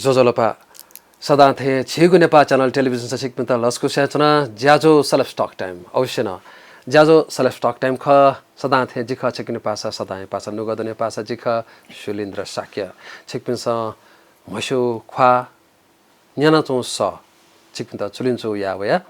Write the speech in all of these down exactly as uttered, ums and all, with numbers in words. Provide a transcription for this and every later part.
ज्वजलपा, सदां थें झीगु नेपाः च्यानल टेलिभिजनस छिकपिन्त लसकुस यानाच्वना। ज्याझ्वः Celebs Talk Time। अवश्य नं ज्याझ्वः Celebs Talk Time खः। सदां थें जि खः छिकपिनि पासा, सदांया पासा, नुगः दुने पासा जि खः सुलिन्द्र शाक्य। छिकपिन्सं म्हस्यू ख्वाः, न्यानाच्वंगु सः छिकपिन्त चुलिंचु याः वया।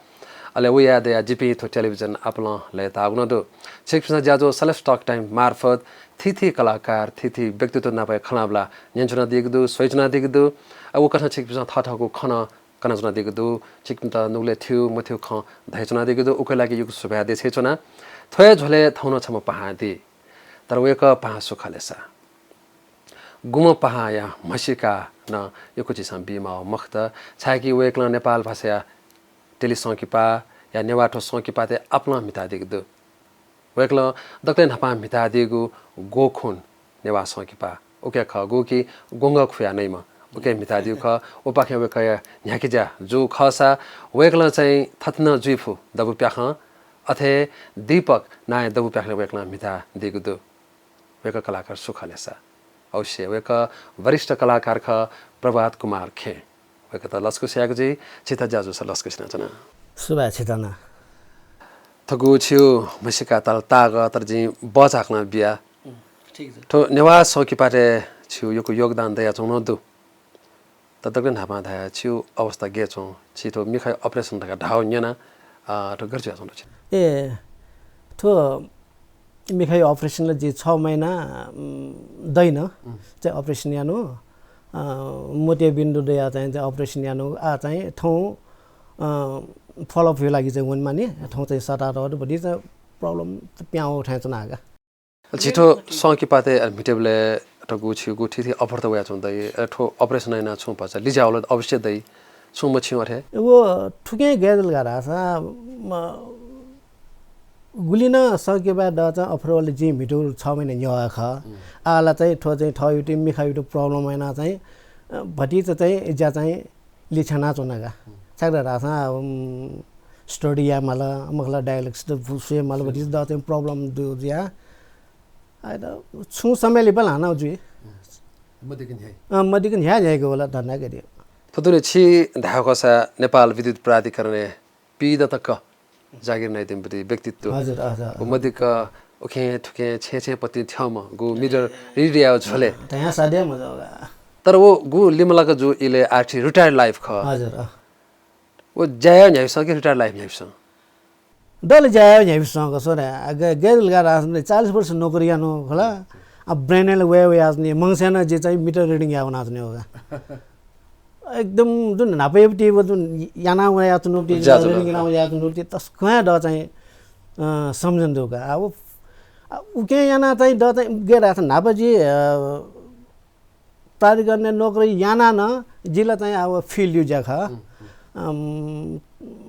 अले व याः दयाः जिपिं थ्व टेलिभिजन आपालं लय्ताःगु नं दु। छिकपिन्सं ज्याझ्वः Celebs Talk Time मार्फत थीथी कलाकार, थीथी व्यक्तित्व नाप हे खँल्हाबल्हा न्यनाच्वनादीगु दु, स्वयाच्वनादीगु दु। अ, उकथं छिकपिन्सं थःथःगु खँ नं कनाच्वनादीगु दु। छिकपिन्त नुगलय् थ्यू मथ्यू खँ धयाच्वनादीगु दु। उकिया लागि यक्व सुभाय् देछानाच्वना। थ्व हे झ्वलय् थौं नं छम्ह पाहां दी। तर वय्कः पाहां सु खः ले सा? गुम्ह पाहांया म्हसीका नं यक्व झीसं बीमाःगु मखुत, छाय्कि वय्कलं नेपाल भाषाया टेली संकिपा या नेवाः थ्व संकिपातय् आपालं म्हितादीगु दु। वय्कलं दकलय् न्हापां म्हितादीगु ग्वखुन नेवाः संकिपा उकी खः, गुकी ग्वंगः खुया नइम्ह उकी म्हितादीगु खः। उपाखें वय्कःया न्ह्याकिजा जूगु खःसा वय्कलं चाहिँ थथे नं जुइफु दबू प्याखं, अथे दीपक नांया दबू प्याखं वय्कलं म्हितादीगु दु। वय्कः कलाकार सु खः ले सा? अवश्य, वय्कः वरिष्ठ कलाकार खः, प्रभात कुमार खेँ। वय्कःयात लसकुस यायेगु जुइ, छित ज्याझ्वलय् लसकुस यानाच्वना। सुभाय् छित नं। थुगु छिगु म्हसीका ताल ताःगु, तर जिं बचाकलं बिया। उम्, ठीक छ। थ्व नेवाः संकिपातय् छिगु यक्व योगदान दयाच्वंगु नं दु। तर दकलय् न्हापां धाये, छिगु अवस्था गय् च्वं? छि थ्व मिखाया operation धकाः धाःगु न्यना, अ, थ्व गथे जुयाच्वंगु दु छि? ए, थ्व मिखाया operation ला जि छ महिना, उम्, दइन। उम्। चाहिँ operation यानु, अ, मोतियाबिन्दु दयाः चाहिँ, चाहिँ operation यानु, आः चाहिँ थौं, अ, follow up या लागि चाहिँ वनेमानि, थौं चाहिँ सताः तःगु दु, भति चाहिँ problem प्यां वःगु थें च्वना का। झी थ्व संकिपातय् म्हितेबलय् थुगु छिगु थीथी अफर त वयाच्वंगु दइ, अले थ्व operation यानाः छुं भचा लिज्या वल अवश्य दइ, छुं मछिं अथे। व थुकिं गय् जुल का धाःसा, म, गुलि नं संकिपाय् दःचा अफर वल, जिं म्हितू छ महिना न्ह्यः खः। उम्। आः ला चाहिँ थ्व चाहिँ थःगु मिखायागु problem यानाः चाहिँ, अ, भतिचा चाहिँ ज्या चाहिँ लिछ्यानाच्वना का। छाय्कि धाःसा, उम्, study याये माल, मखु ला dialysis त स्वये माल, भतिचा दः चाहिँ problem दु जुया। आः, त छुं समय लिपा ला हानं जुइ। मदिक्क न्ह्याइ। अँ, मदिक्क न्ह्याइ न्ह्याइके वल धन्दा के दियो। थुतुले छि धायेगु खःसा नेपाल विद्युत प्राधिकरणय् पीदँ तक जागिर नयादीम्ह व्यक्तित्व। हजुर, हजुर। व मदिक्क उखें थुखें छेँ छेँ पतिं थ्यंम्ह गु meter read यायेगु झ्वलय्। धयां साध्य मजू का। तर व गु लिमलाक जू इलय् आः छि retired life खः। हजुर, अँ। व ज्या याः न्ह्याइपुसें कि retired life न्ह्याइपुसें? दकले ज्या याः न्ह्याइपुसें का स्वरे। आ, ग-, गय् जुल का धाःसा नि चालिस वर्ष नोकरी यानु खला। आ, brain ला वये वयाच्वनी, मंगसें नं जि चाहिँ meter reading याः वनाच्वनी का। एकदम जुन न्हापायागु व जुन याना वयाच्वनु, reading याना वयाच्वनु, तसकं दः चाहिँ, अ, सम्झना दु का। आ, व, आ, उकिं याना चाहिँ दः चाहिँ गय् धाःसा न्हापा जि, अ, प्राधिकरणय् नोकरी याना नं जिल चाहिँ अब field या ज्या खः। अम,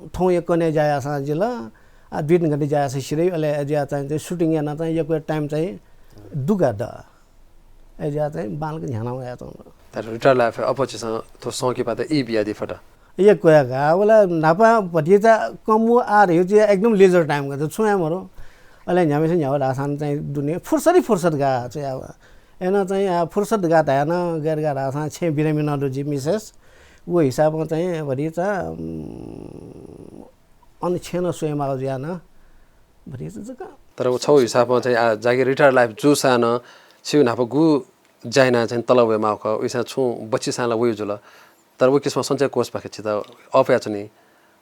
थौं यक्व नये ज्या याःसां जिल, आ, दुई तीन घण्टा ज्या याःसां सिधइ, अले अज्या चाहिँ, चाहिँ shooting याना चाहिँ यक्व time चाहिँ दुगा दः। अज्या चाहिँ बांलाक न्ह्याना वयाच्वंगु। तर retired life अप्वः छिसं थ्व संकिपात ई बियादी फत। यक्व का, वला न्हापा भतिचा कम व आः धइगु चाहिँ एकदम leisure time का, छुं याये मरु। अले न्ह्याम्हेसिनं न्ह्याः धाःसां चाहिँ दुने फुर्सदै फुर्सद का चाहिँ अब। अय्नं चाहिँ, आ, फुर्सद का धायेनं गय् का धाःसां छेँ बिरामी नं दु जि मिसेस। व हिसाबं चाहिँ भतिचा, उम्, अन छेँ नं स्वयेमाःगु जुयाः नं भतिचा जक। तर व छगू हिसाबं चाहिँ, आ, जागिर retired life जूसां नं छिगु न्हापा गु ज्या यानाः चाहिँ तलब वयेमाःगु खः, उइसां छुं बच्छि सां ला वइ जुल। तर व किसिमं सञ्चय कोषपाखें छित अःपु याच्वनी,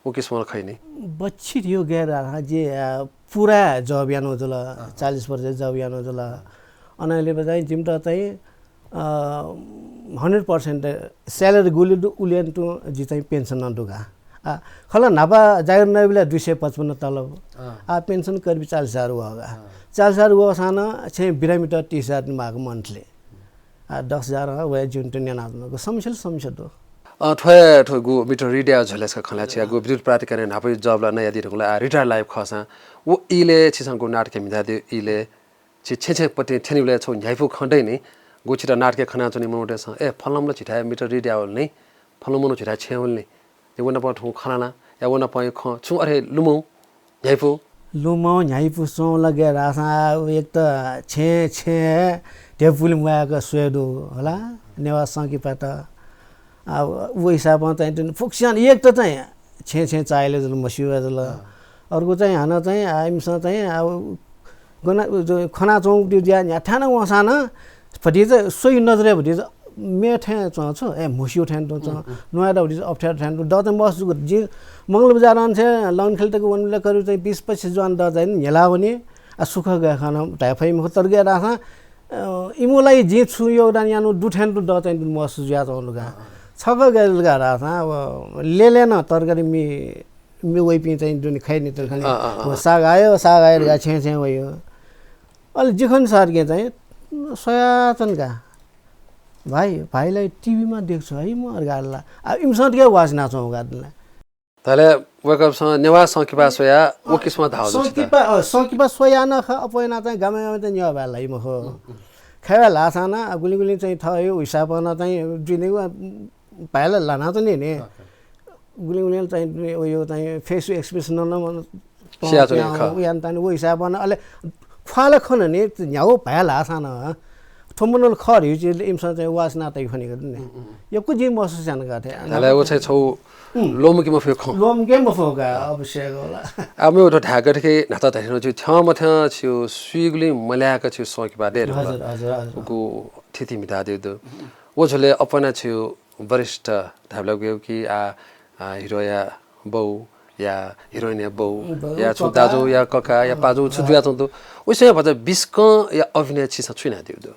व किसिमं ला खइ नि। बच्छि धइगु गय् धाःसा जि, आ, पुरा job यानु जुल, चालिस वर्ष job यानु जुल। अनंलिपा चाहिँ जिमित चाहिँ, अ, hundred percent salary गुलि दु, उलियन तुं जि चाहिँ pension नं दु का। आ, खला न्हापा जागिर नइबलय् दुई सय पचपन्न तलब। अँ। आ, pension करिब चालिस हजार वः का। अँ। चालिस हजार वःसां नं छेँ बिरामीत तीस हजार माःगु monthly। आ, दस हजार वया जीवन तुं न्यानाच्वनागु समस्या ला समस्या दु। अँ, थ्व हे थ्व गु meter read याःगु झ्वलय् छकः खँ ल्हाये छिया गु विद्युत प्राधिकरणय् न्हापाया job ला नयादी धुंकल, आ, retired life खःसां व इलय् छिसं गु नाटकय् म्हितादीगु इलय् छि छेँ छेँ पतिं थ्यनीबलय् छगू न्ह्याइपुगु खँ दइ नि, गु छित नाटकय् खनाच्वनी मनूतय्सं, ए, फलानाम्ह ला झीथाय् meter read याः वल नि, फलानाम्ह मनू झीथाय् छेँ वल नि, या व नाप थौं खँ ल्हाना, या व नाप खँ छुं अथे लुमं न्ह्याइपु। लुमं न्ह्याइपु स्वंबलय् गय् धाःसां एक त छेँ छेँ हे ध्यबा पुले म्वायेक स्वये दु होला, नेवाः संकिपात। आ, व हिसाबं चाहिँ तुनि फुक्कसियां एक त चाहिँ छेँ छेँ चाःहिला जुल, म्हस्यू वया जुल। अँ। अर्को चाहिँ हानं चाहिँ, आ, इमिसं चाहिँ, आ, गना-, उ जो खनाच्वंगु न्ह्याथाय् नं वंसां नं भतिचा स्वइ नजरय् भतिचा मेथें च्वं छु, ए, म्हस्यू थें तुं च्वं, उम्, उम्। नुहायेत भतिचा अप्ठ्यारो थें तुं, दःतें महसुस जू। जिं मंगलबजार अन छेँ लग्नखेल तक वनेबलय् करिब चाहिँ बीस पच्चिस ज्वान दः चाहिँ न्ह्यला वनी। आ, सुख गय् खन धाये फइ मखु, तर गय् धाःसां, अ, इमिगु लागि जिं छुं योगदान यानागु दु थें तुं दः चाहिँ महसुस जुयाच्वंगु का। अँ, अँ। छकः गय् जुल का धाःसां, अब लेले नं तरकारी मि, मि वइपिं चाहिँ दुने खइ नि तर खने। अँ, अँ, अँ। व साग आयो, साग आयो धकाः छेँ छेँ वयो। अले जिखन सारके चाहिँ स्वयाच्वन का। भाइ, भाइलाई टिभीमा देख्छु है म अर्गाला। आ, इमिसं तिके वासना च्वं का दिला। तले वय्कःपिसं नेवाः संकिपा स्वया व किसिमं धाः दु छित। संकिपा, अ, संकिपा स्वया नं खः, अप्वः याना चाहिँ गामय् गामय् चाहिँ नेवाः भाय् ल्हाइ मखु। खय् भाय् ल्हाःसां नं, अ, गुलिं गुलिं चाहिँ थः हे हिसाबं नं चाहिँ दुने व, भाय् ला ल्हाना त नि नि। गुलिं गुलिं चाहिँ दुने व यो चाहिँ face expression नं सिया च्वने खः। व याना तानि व हिसाबं नं अले ख्वाल खन नि न्ह्यागु भाय् ल्हाःसां नं। थ्व मनूल खः धइगु चिज इमिसं चाहिँ वासना तइ खनी का नि। यक्व जिं महसुस याना का थें। अले व चाहिँ छौ उम्। लोमके मफुगु खँ। लोमके मफुगु का, अवश्य होला। आ, मेगु थ्व धाय् गथे कि न्हाचः धाये धुन छु थ्यंमथ्यं छु स्वीगुलिं मल्याक छु संकिपा दये धुन। हजुर, हजुर, हजुर। उगु थिति म्हितादीगु दु। व झ्वलय् अप्वः याना छु वरिष्ठ धायेबलय् गय् कि आ, आ, हिरोया बौ या हिरोइनया बौ बौ, या छु कका। दाजु या कका या अँ, पाजु छु अँ। जुयाच्वं दु। उइसे भचा बिस्कं या अभिनय छिसं छु यानादीगु दु?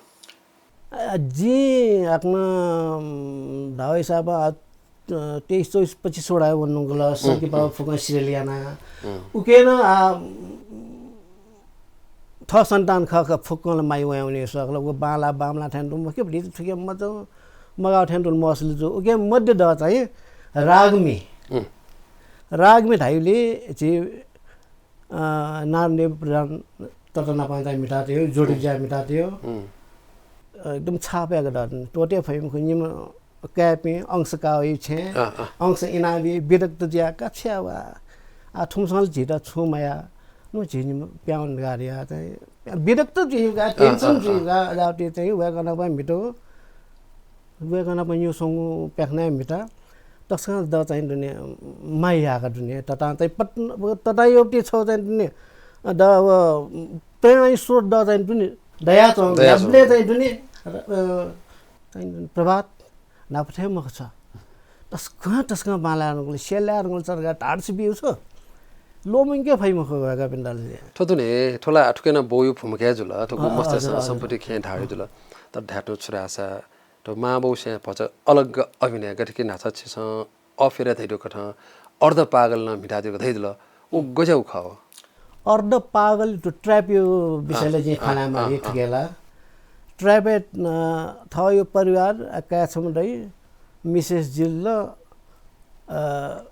आ, जिं हाकनं, उम्, धाःगु हिसाबं, आ, अ, तेइस चौबिस पच्चिस वटा वनेधुंकल, संकिपा फुक्कं serial याना। उम्। उके नं, आ, उम्, थः सन्तान खः, खः, फुक्कं ला माया वयावनी सकल, व बांला, बांमला थें तुं मखु, भतिचा थुके मचाउ, मगाउ थें तुं महसुस जू। उके मध्ये दः चाहिँ रागमि। उम्। रागमि धाइबलय् झी अ, नारायणदेव प्रधान ततानापं चाहिँ म्हितातयो, जोडी ज्या म्हितातयो। अ, एकदम छाप याक दत। त्वःते फइ मखु, निम्ह काय्‌पिं अंश काः वइ छेँ, अँ, अँ। अंश इनाबी, विरक्त जुयाः का छु याये वा। आ, थुमिसं ला झीत छुं मयाः, नु झी निम्ह पिहां वने धकाः धयाः चाहिँ विरक्त जुइ का, अँ, tension अँ, जुइ अँ। का, अजावति चाहिँ वय्‌कः नाप म्हितु। वय्‌कः नाप न्ह्यासंगु प्याखनाय् म्हिता तसकं द चाहिँ दुने माया याका दुने ततां चाहिँ पत-, ततां योपति छौ चाहिँ दुने द व प्रेरणा स्रोत द चाहिँ दुने दयाच्वं दयाच्वं। याबले चाहिँ दुने, अ, चाहिँ दुने प्रभात नापथे मखु छ। तसकं, तसकं बांलाय् रंगल, स्यलाय् रंगल चरका धाडसी बिउ छ। लोमंके फइ मखु वय्‌कःपिन्त ले। थ्व दुने, थ्व ला थुके नं बौयु भूमिका जुल, थ्व अ, अ, मस्त हजुर, हजुर। सम्पत्ति खेँ धाडे जुल। तर धाय्‌तु छुरासा त मांबौसें भचा अलग अभिनय गथे कि न्हाचः छिसं अफेर धइदु कथं अर्ध पागल नं म्हितादिउ धइदुल। उ गज्याउ खः? अर्ध पागल त trap यो विषयले जिं अँ, खाना अँ, मारी अँ, थुकेला। Trap ए, अ, थः यो परिवार, अ, काय् छम्ह दइ, मिसेस जिल्ल, अ,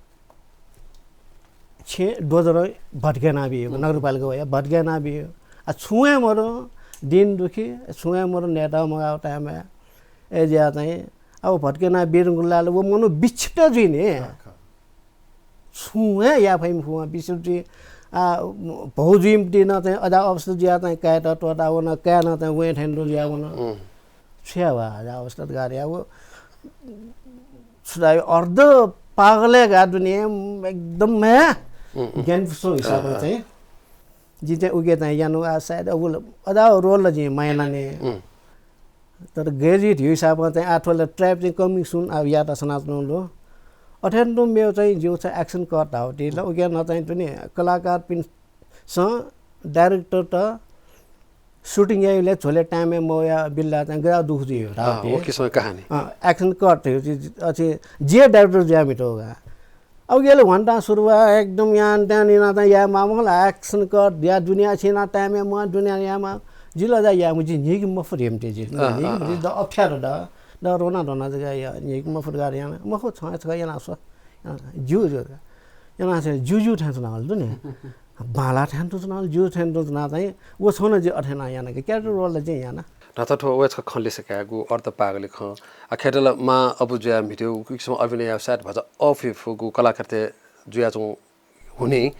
छेँ द्वजर भत्केना बियो, नगरपालिका वया भत्केना बियो। आ, छुं हे मरु, दिन दुखी, छुं हे मरु, नेता मगाव time ए ज्या चाहिँ, अब भत्केना बिरुंगु लाल, व मनु विक्षिप्त जुइने। छुं हे या फइ मखु, विक्षिप्त जुइ। आ, भौ जुइम दिन चाहिँ, अजा अवस्था जुया चाहिँ, काय्‌त त्वःता वन, काय् नं चाहिँ, वये थें जुया वन। छ्या वा, अजा अवस्था गार या, व छुदा अर्ध पागलय् गा दुने एकदम हे ज्ञान पुसो हिसाबं चाहिँ। जिं चाहिँ उके चाहिँ यानु आ सायद अबुल अदा role जिं मायनाने। तर गैर हिसाबं चाहिँ आठवला trap चाहिँ coming soon अब यात सनातन लो। अथेन तुम मेव चाहिँ जिउ चाहिँ action cut धावती ल उके न चाहिँ तुने कलाकारपिन स director त shooting याइले झोले time ए मौया बिल्ला चाहिँ गया दुख जुयो धावती। वो किसिम कहानी। Action cut थियो, अथि जे director जुया मितो गा। अब गेले घन्टा सुरुवा एकदम यान त्यान इना त या मामल action cut या दुनिया छिना time ए म दुनिया या मा जिल जा या मुझे निक मफुर हेमते जि। निक द अप्ठ्यारो द द रोना रोना जगा या निक मफुर गार याना मखु छ छ याना सो। ज्यू ज्यू याना से ज्यू ज्यू थान सुना हल दुने। बाला थान तु सुना हल ज्यू थान तु सुना चाहिँ वो छोन जे अथेना याना के character role जे याना। नाता थो वे छ खन लिसे कागु अर्ध पागले खन। आ खेतल मा अबु जुया मिट्यो किसिम अभिनय सायद भचा अफिफुगु कलाकारते जुया चुं हुने।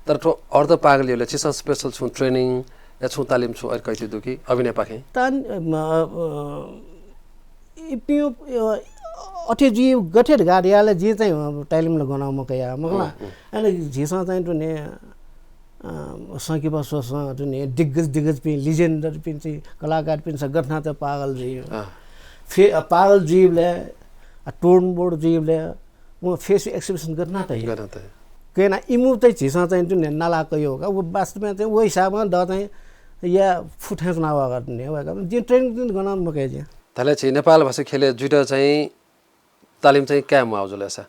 तर थ्व अर्ध पागल योले छिसं special छुं training या छुं तालिम छुं अर कैति दु कि अभिनय पाखें? तान, अ, म, अ, इपियो, अ, अथे जुइ गथे धकाः धयाले जिं चाहिँ तालिम ला गनं मकया, मखु ला। उम्, उम्। अले झीसं चाहिँ दुने, अ, संकिपा स्वसं दुने दिग्गज, दिग्गजपिं, legenderपिं चाहिँ कलाकारपिं चाहिँ गथना त पागल जुइ। अँ। फे-, अ, पागल जुइबले, अ, तोडमोड जुइबले, म face expression गथना त हे। गथना त हे। केना इमु चाहिँ झीसं चाहिँ दुने नाला कयो का। उ वास्तवमा चाहिँ उ हिसाबमा द चाहिँ या फुथें च्वना वा गथने वा का। जिं training दिन गनं मकया जिं। तले झी नेपाल भाषा ख्यलय् जुइत चाहिँ तालिम चाहिँ काये म्वाः जुल सा।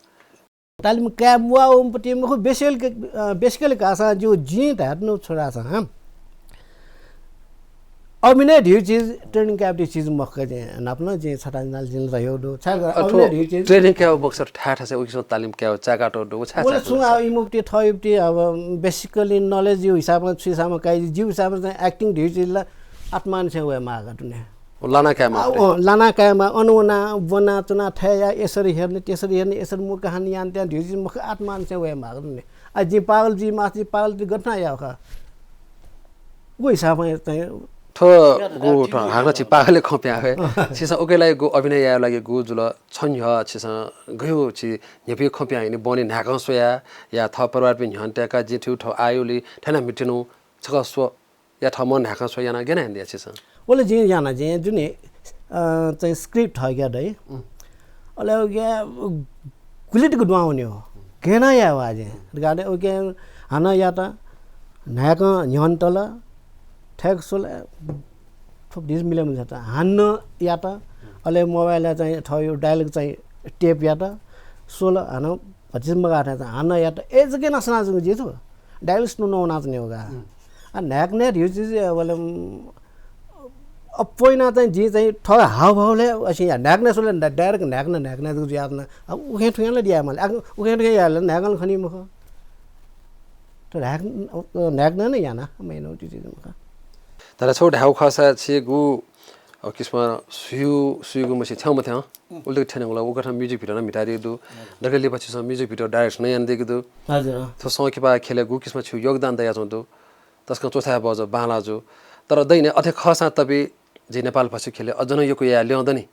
तालिम काये म्वाः उम्पति मखु, basically, अ, basically कासा जो जिं धायेत नु छोरा सा, हँ। अभिनय धिउ चिज, training काये धिउ चिज मखु जे, नापन जे छता नाल जिन रह्यो दो। छा अ, अभिनय धिउ चिज। Training काये मखु सर, ठा ठा से उकिसं तालिम काये चाका तो दो, छा बोले छा सुन आ इमुक्ति थयुक्ति अब basically knowledge यो हिसाबमा छु हिसाबमा काये, जिउ हिसाबमा चाहिँ acting धिउ चिज ला आत्मान से वये मागा तुने। ओ, लाना कायेमा आ, अरे। ओ, लाना कायेमा, अन वना, वना चुना थय्‌या, यसरी हेर्ने, त्यसरी हेर्ने, यसरी मुख हान यान त्यान धिउ चिज मखु आत्मान से वये मागा तुने। आ, जिं पागल जुइ मास्ति पागल जुइ गथना या खः। उ हिसाबमा चाहिँ थ्व गु थ्व हाकनं छि पागलय् खँ प्या हे। छिसं उके लागि गु अभिनय याये लागि गु जुल छन्ह्यः छिसं गयो छि न्ह्यपि खँ प्या हिनि बने न्हाय्‌कं स्वया या थः परिवारपिं न्ह्यःने त्याका जिं थ्यू थ्व आयुलि थ्यना मितिनु छकः स्व या थः मन न्हाय्‌कं स्व याना गेना हिनि या छिसं। ओले जिं याना जिं जुनि, अ, चाहिँ script थः क्या दइ। उम्। अले ओके गुलिटिक दुआउने हो। गेना या वा जे। गाडे ओके हाना यात न्हाय्‌कं न्ह्यःने तल। ठ्याक सोल थुप धिज मिले मुझे त। हान्न यात। अले mobile चाहिँ थः यो dialogue चाहिँ tape यात। सोल हानं भतिस मगा थाय् त हान्न यात। ए जके नसना जुग जे थु। Dialogue नु नौना चाहिँ होगा। उम्। आ न्हाय्‌कने धिउ चिज वले, उम्, अ, पोइना चाहिँ जिं चाहिँ थः हावभावले असिं या न्हाय्‌कने सोले direct न्हाय्‌कने, न्हाय्‌कने जुग यात न। आ उखें थुखें ला दिया माल। आ उखें थुखें याले न्हाय्‌कन खनी मखु। त न्हाय्‌क-, अ, न्हाय्‌कने न याना, मैनो चिज मखु। तर छौ धाउ खसा छि गु, अ, किसिम सुयु, सुयुगु मसि थ्याउ मथ्याउ। उल्टे थ्यनेगु ला उकथं music video न मितादी दु। दके लिपा छिसं music video direction यान देगी दु। हजुर। थ्व संकिपा ख्यलय् गु किसिम छु योगदान दया च्वं दु। तसकं च्वछाय् बज बांला जु। तर दैने अथे खःसां तपि जि नेपाल भाषा ख्यलय् अझ नं यक्व याये ल्यं दनि।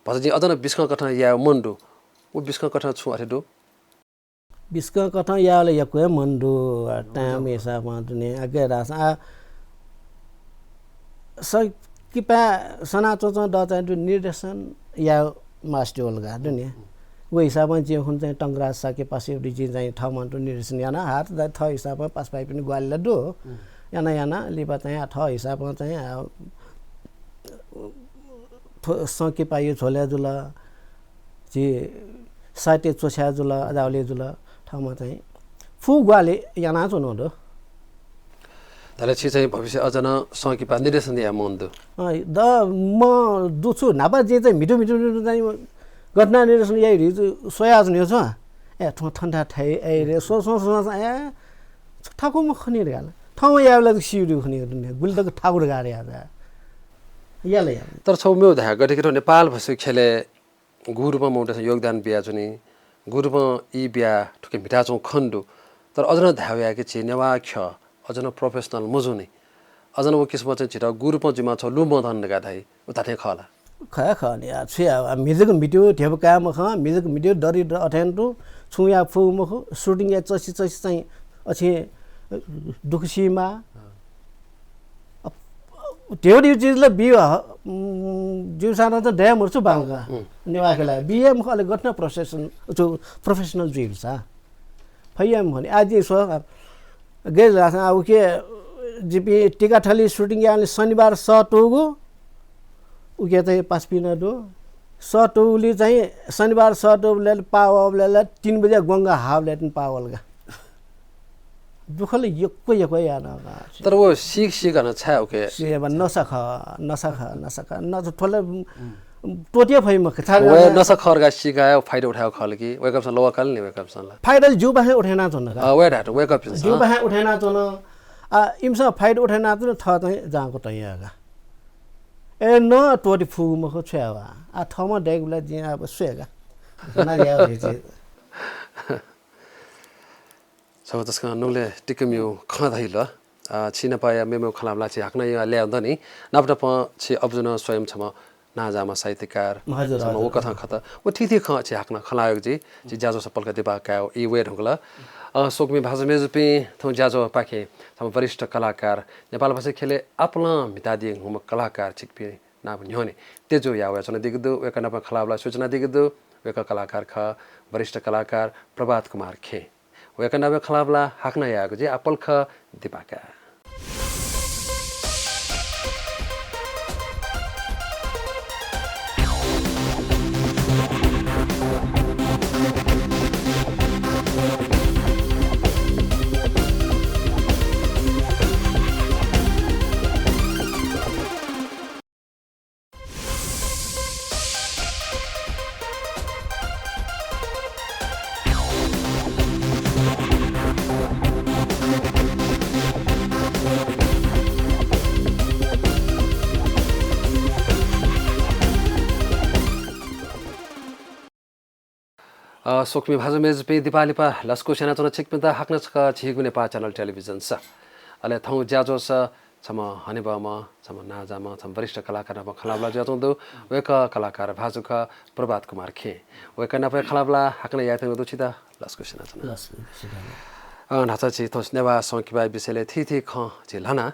भचा जि अझ नं बिस्कं कथं याये मन दु। उ बिस्कं कथं छु अथे दु? बिस्कं कथं याये ला यक्व हे मन दु। आ, time हिसाबं दुने आगे रास आ संकिपा सना चोचं द चाहिँ दु निर्देशन या मास्टर ओलगा दुने। व हिसाबं जे हुन चाहिँ टंकराज साके पासे दु जि चाहिँ थमन दु निर्देशन याना हात द थ हिसाबं पास पाइपिन ग्वाल दु। याना याना लिपा चाहिँ आ थ हिसाबं चाहिँ आ थो-, संकिपा यो झोले जुल, झी साहित्य चोछ्या जुल, अजावले जुल, ठाउँमा चाहिँ फु ग्वाले याना च्वनु दु। तले छि चाहिँ भविष्य अझ न संकिपा निर्देशन या मन दु। अँ, द म दुछु न्हापा जे चाहिँ मिठो मिठो मिठो चाहिँ घटना निर्देशन याइ रि सोया च्वने छ। ए, थ्व ठन्डा थाइ, ए, रे, सो, सो, सो, सो, ए, ठाकुर म खनी रे गाल। ठाउँ याबला त सिउ दु खनी रे, गुल तक ठाकुर गा रे याजा। याला, याला। तर छौ मेउ धाये, गथे कि थ्व नेपाल भाषा ख्यलय् गु रूपं मौतसं योगदान बिया च्वनी, गु रूपं ई बिया थुके म्हिता च्वं खन दु। तर अझ न धाये वया कि झी नेवाः ख्यः अझ न professional मजुनि। अझ न व किसिम चाहिँ झीत गु रूपं जुमा छौ लु मधन धका धाइ, उ धाथें खः ला? खः, खः नि, आ, छु या, आ, म्हिजक म्हित्यो धेब काय् मखं, म्हिजक म्हित्यो दरिद्र अथें तुं, छुं या फु मखु, shooting या चसि चसि चाहिँ अछि दुख सीमा। अ, धेउ धेउ चिज ल बी ह, उम्, जिउसां त दया मरु छु बांका। उम्। नेवाः खेला बी हे मखु अले गथन profession, छु professional जुइल सा। फैया मखु नि, आ जि स्व, आ, गय् जुलासा, आ, उके जिपिं टिकाथली shooting याःले शनिबार सः तुगु, उके चाहिँ पासपिं नं दु। सः तुगुली चाहिँ शनिबार सः तुगुले पावले तीन बजे गंगा हावले तिन पावलगा। दुःखले यक्व यक्व याना। तर व सीक सीक हन छाय् उके? से बा नसा ख, नसा ख, नसा ख, नसा थोले त्वतिया फइ मखु। छाय् वय् नसा खरगा सीकाय् फाइदा उठाय् खल कि? वय्‌कःपिन्सं लवा काल नि वय्‌कःपिन्सं ला? फाइदा ज्यू बाहें उठायना च्वन का। अ, वय् धात वय्‌कःपिन्सं। ज्यू बाहें उठायना च्वन। अ, इमिसं फाइदा उठाना च्वन, थः चाहिँ जाँको तया का। ए, न त्वति फुगु मखु छ्वया वा। आ, थःम्हं दय्‌कबलय् जिं अब स्वयेगा। जना ग्याः हे चिज। छगू तसकं नुगलय् टिकमिउ खँ धइल। अ, छि नापया मेमेउ खँ ल्हाःबलय् छि हाकनं या ल्याः दनि। नाप नापं छि अबुझुन स्वयं छम्ह नांजाःम्ह साहित्यकार, हजुर, छम्ह हजुर, वकथं हजुर। खः। व थीथी खँ झी हाकनं खँ ल्हायेगु जुइ, झी ज्याझ्वः सफलक दिपाः कायेगु ई वये धुंकल। अ, स्वकुमि भाजु मय्जुपिं, थौं ज्याझ्वः पाखें छम्ह वरिष्ठ कलाकार, नेपालभाषा ख्यलय् आपालं म्हितादीगु हूम्ह कलाकार छिकपिं नाप न्ह्यःने तेजु याः वयाच्वनादीगु दु। वय्कः नाप खँ ल्हाःबलय् सूचना दीगु दु। वय्कः कलाकार खः, वरिष्ठ कलाकार प्रभात कुमार खेँ। वय्कः नाप खँ ल्हाःबलय् हाकनं यायेगु जुइ आपालं खँ दिपाः काये। अ, स्वकुमि भाजु मय्जुपिं, दिपाः लिपा लसकुस यानाच्वना छिकपिन्त हाकनं छकः झीगु नेपाः च्यानल टेलिभिजनस। अले थौं ज्याझ्वःस छम्ह हनेबहःम्ह, छम्ह नांजाःम्ह, छम्ह वरिष्ठ कलाकार नाप खँ ल्हाःबलय् जुयाच्वंगु दु। वय्कः कलाकार भाजु खः, प्रभात कुमार खेँ। वय्कः नाप खँ ल्हाःबलय् हाकनं यायेत्यंगु दु छित, लसकुस यानाच्वना। लसकुस यानाच्वना। अ, न्हाचः झी थौं नेवाः संकिपा विषयलय् थीथी खँ झी ल्हाना।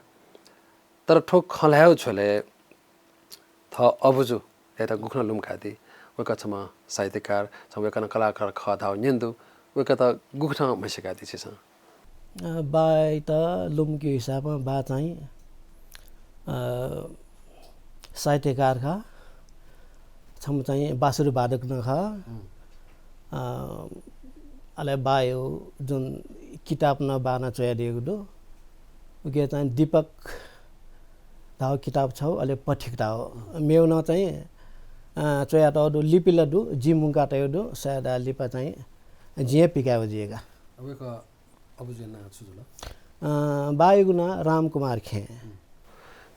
तर थ्व खँ ल्हायेगु झ्वलय् थः अबुजुयात गुकथं लुमंकादी? वय्कः छम्ह साहित्यकार, छम्ह वय्कलं कलाकार खः धाःगु न्यने दु। वय्कःयात गुकथं म्हसीकादी छिसं? अ, बायात लुमंकेगु हिसाबं बा चाहिँ, अ, साहित्यकार खः, छम्ह चाहिँ बाँसुरी वादक नं खः। हुँ। अ, अले बायागु जुन किताब नं बानं च्वयादीगु दु, उके चाहिँ दीपक धाःगु किताब छगू, अले पथिक धाःगु मेगु नं चाहिँ, अ, च्वयातःगु दु, लिपि ला दु, जिं मुंकातयागु दु, सायद आः लिपा चाहिँ जिं हे पिकायेगु जुइ का। वय्कः अबुजुया नां छु जुल? अ, बायागु नां रामकुमार खेँ।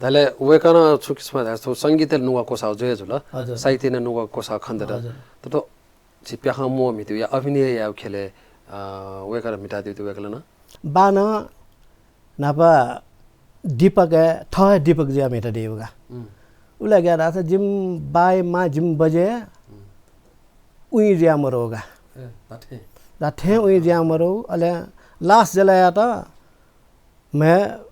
धाःसा वय्कलं छु किसिमं धाःसा थ्व संगीतय् नुगः क्वसाः जुया जुल, हजुर। साहित्यय् नं नुगः क्वसाः खनेदत। हजुर। तर थ्व झी प्याखं म्वःम्हितय्गु या अभिनय यायेगु ख्यलय्, अ, वय्कलं म्हितादीगु दु वय्कलं नं? बानं न्हापा दीपकय् थः हे दीपक जुयाः म्हितादीगु का। हुँ। उलि गय् धाःसा जिमि बाया मां जिमि बज्ये हुँ। उइँ जुयाः मरु का। ए, धात्थें। धात्थें उइँ जुयाः मरु, अले last जलयात म्हे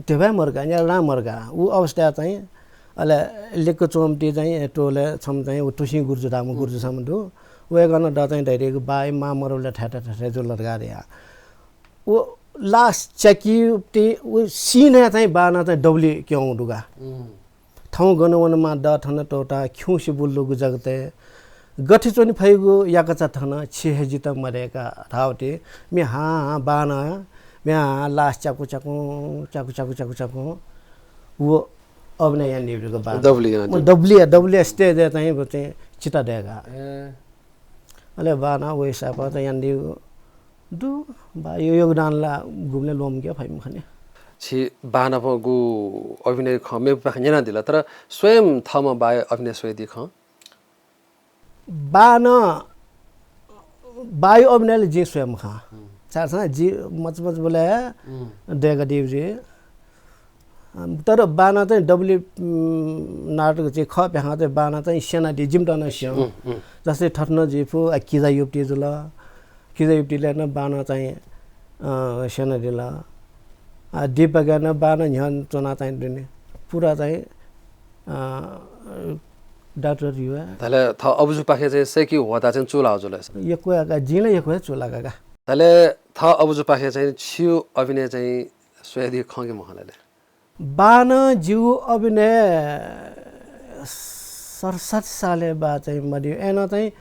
धिबा हे मरु का, न्यादँ नं मरु का। उ अवस्थाय् चाहिँ अले लिक्क च्वंम्हति चाहिँ टोलय् छम्ह चाहिँ उ तुसिं गुरुजु धाःम्ह गुरुजु छम्ह दु। वय्कलं द चाहिँ धयादीगु, बाया मां मरुबलय् थथे थथे थथे जुल धकाः धयाः। उ last च्याकीति उ scene-य् चाहिँ बानं चाहिँ दबुली क्यंगु दु का। हुँ। थौं गन वनेमाः द थन त्वःताः खिउँसे बुल्लुगु जगतय्, गथे च्वने फइगु याकःचा थन छि हे जितः मदय्का धाःगुति म्ये हां हां बानं म्ये हां हां last च्याकु च्याकुं, च्याकु च्याकु च्याकु च्याकुं व अभिनय यानादीगु दु का बानं। दबुली यानादीगु। दबुली, दबुली stage-य् चाहिँ व चाहिँ चिता दय्का। ए। अले बानं व हिसाबं चाहिँ यानादीगु दु, बाया योगदान ला गुबलें ल्वःमंके फइ मखु नि। छि बानापं गु अभिनय खँ मेपिंपाखें न्यनादिल, तर स्वयं थःम्हं बाया अभिनय स्वयादी खँ? बानं, बाया अभिनय ला जिं स्वये मखा। हुँ। छाय्धाःसा जि मचामचाबलय् हुँ। दय्कादीगु जुइ। अम, तर बानं चाहिँ दबुली, उम, नाटक चाहिँ खः प्याखं चाहिँ बानं चाहिँ स्यनादी, जिमित नं स्यं। उम्, उम्। जस्तै थथे नं जुइफु, आ, किजा युप्ति जुल। किजा युप्तिलय् नं बानं चाहिँ, अ, स्यनादिल। आ, दीपकय् नं बानं न्ह्यःने च्वना चाहिँ दुने। पुरा चाहिँ, अ, डाक्टर युवा। धाःसा थः अबुजुपाखें चाहिँ सय्की ह्वःताः चाहिँ चूलाः जुल। यक्व हे का, जिं ला यक्व हे चूलाका का। धाःसा थः अबुजुपाखें चाहिँ छिगु अभिनय चाहिँ स्वयादी खँ कि मखु ला ले? बानं जिगु अभिनय सतसट्ठी सालय् बा चाहिँ मदय्। अय्नं चाहिँ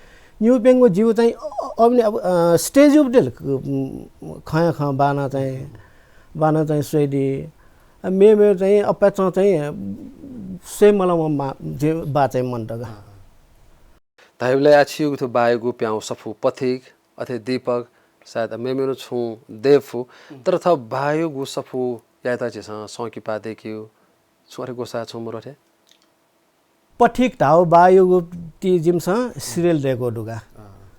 निगू प्यंगू जिगु चाहिँ अ-, अभिनय अब, अ, stage उपदिल, उम, खँया खँ बानं चाहिँ, बानं चाहिँ स्वयादी। अ, मेमेगु चाहिँ अपाय्चं चाहिँ स्वये मलाःम्ह मा-, जि बा चाहिँ मन्त का। धाइबलय् आ छिगु थ्व बायागु प्याःगु सफू पथिक, अथे दीपक, सायद मेमेगु छुं दयेफु, उम्। तर थः बायागु सफू यायेत झीसं संकिपा दय्केगु छुं अथे ग्वसाः छुं मरु अथे? पथिक धाःगु बायागु ति जिमिसं serial दय्कू दुगा। अँ।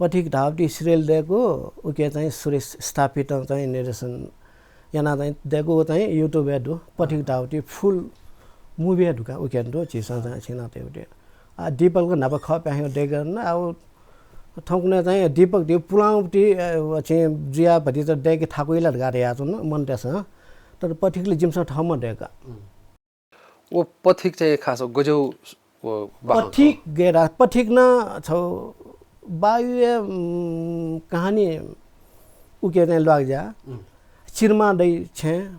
पथिक धाःगु ति serial दय्कू, उके चाहिँ सुरेश स्थापितं चाहिँ निर्देशन याना चाहिँ दय्कू चाहिँ YouTube-य् दु। पथिक धाःगु ति full मुभि दुका उकेन दु झीसं चाहिँ छिना ते उते। आ, दीपक न्हापा खः प्याहें देगन, आ, उ थौंकन्हय् चाहिँ दीपक दि पुलांपति, अ, चाहिँ जुया भतिचा देके थाकुइला धका धया च्वन मन तेसं। तर पथिकले जिमिसं थःम्हं देका। व पथिक चाहिँ खास गज्याउ व बाखं पथिक खः। गेरा, पथिक न छौ बायुए, उम्, कहानी उके चाहिँ ल्वाग जा। उम्। चिरमा दै छें,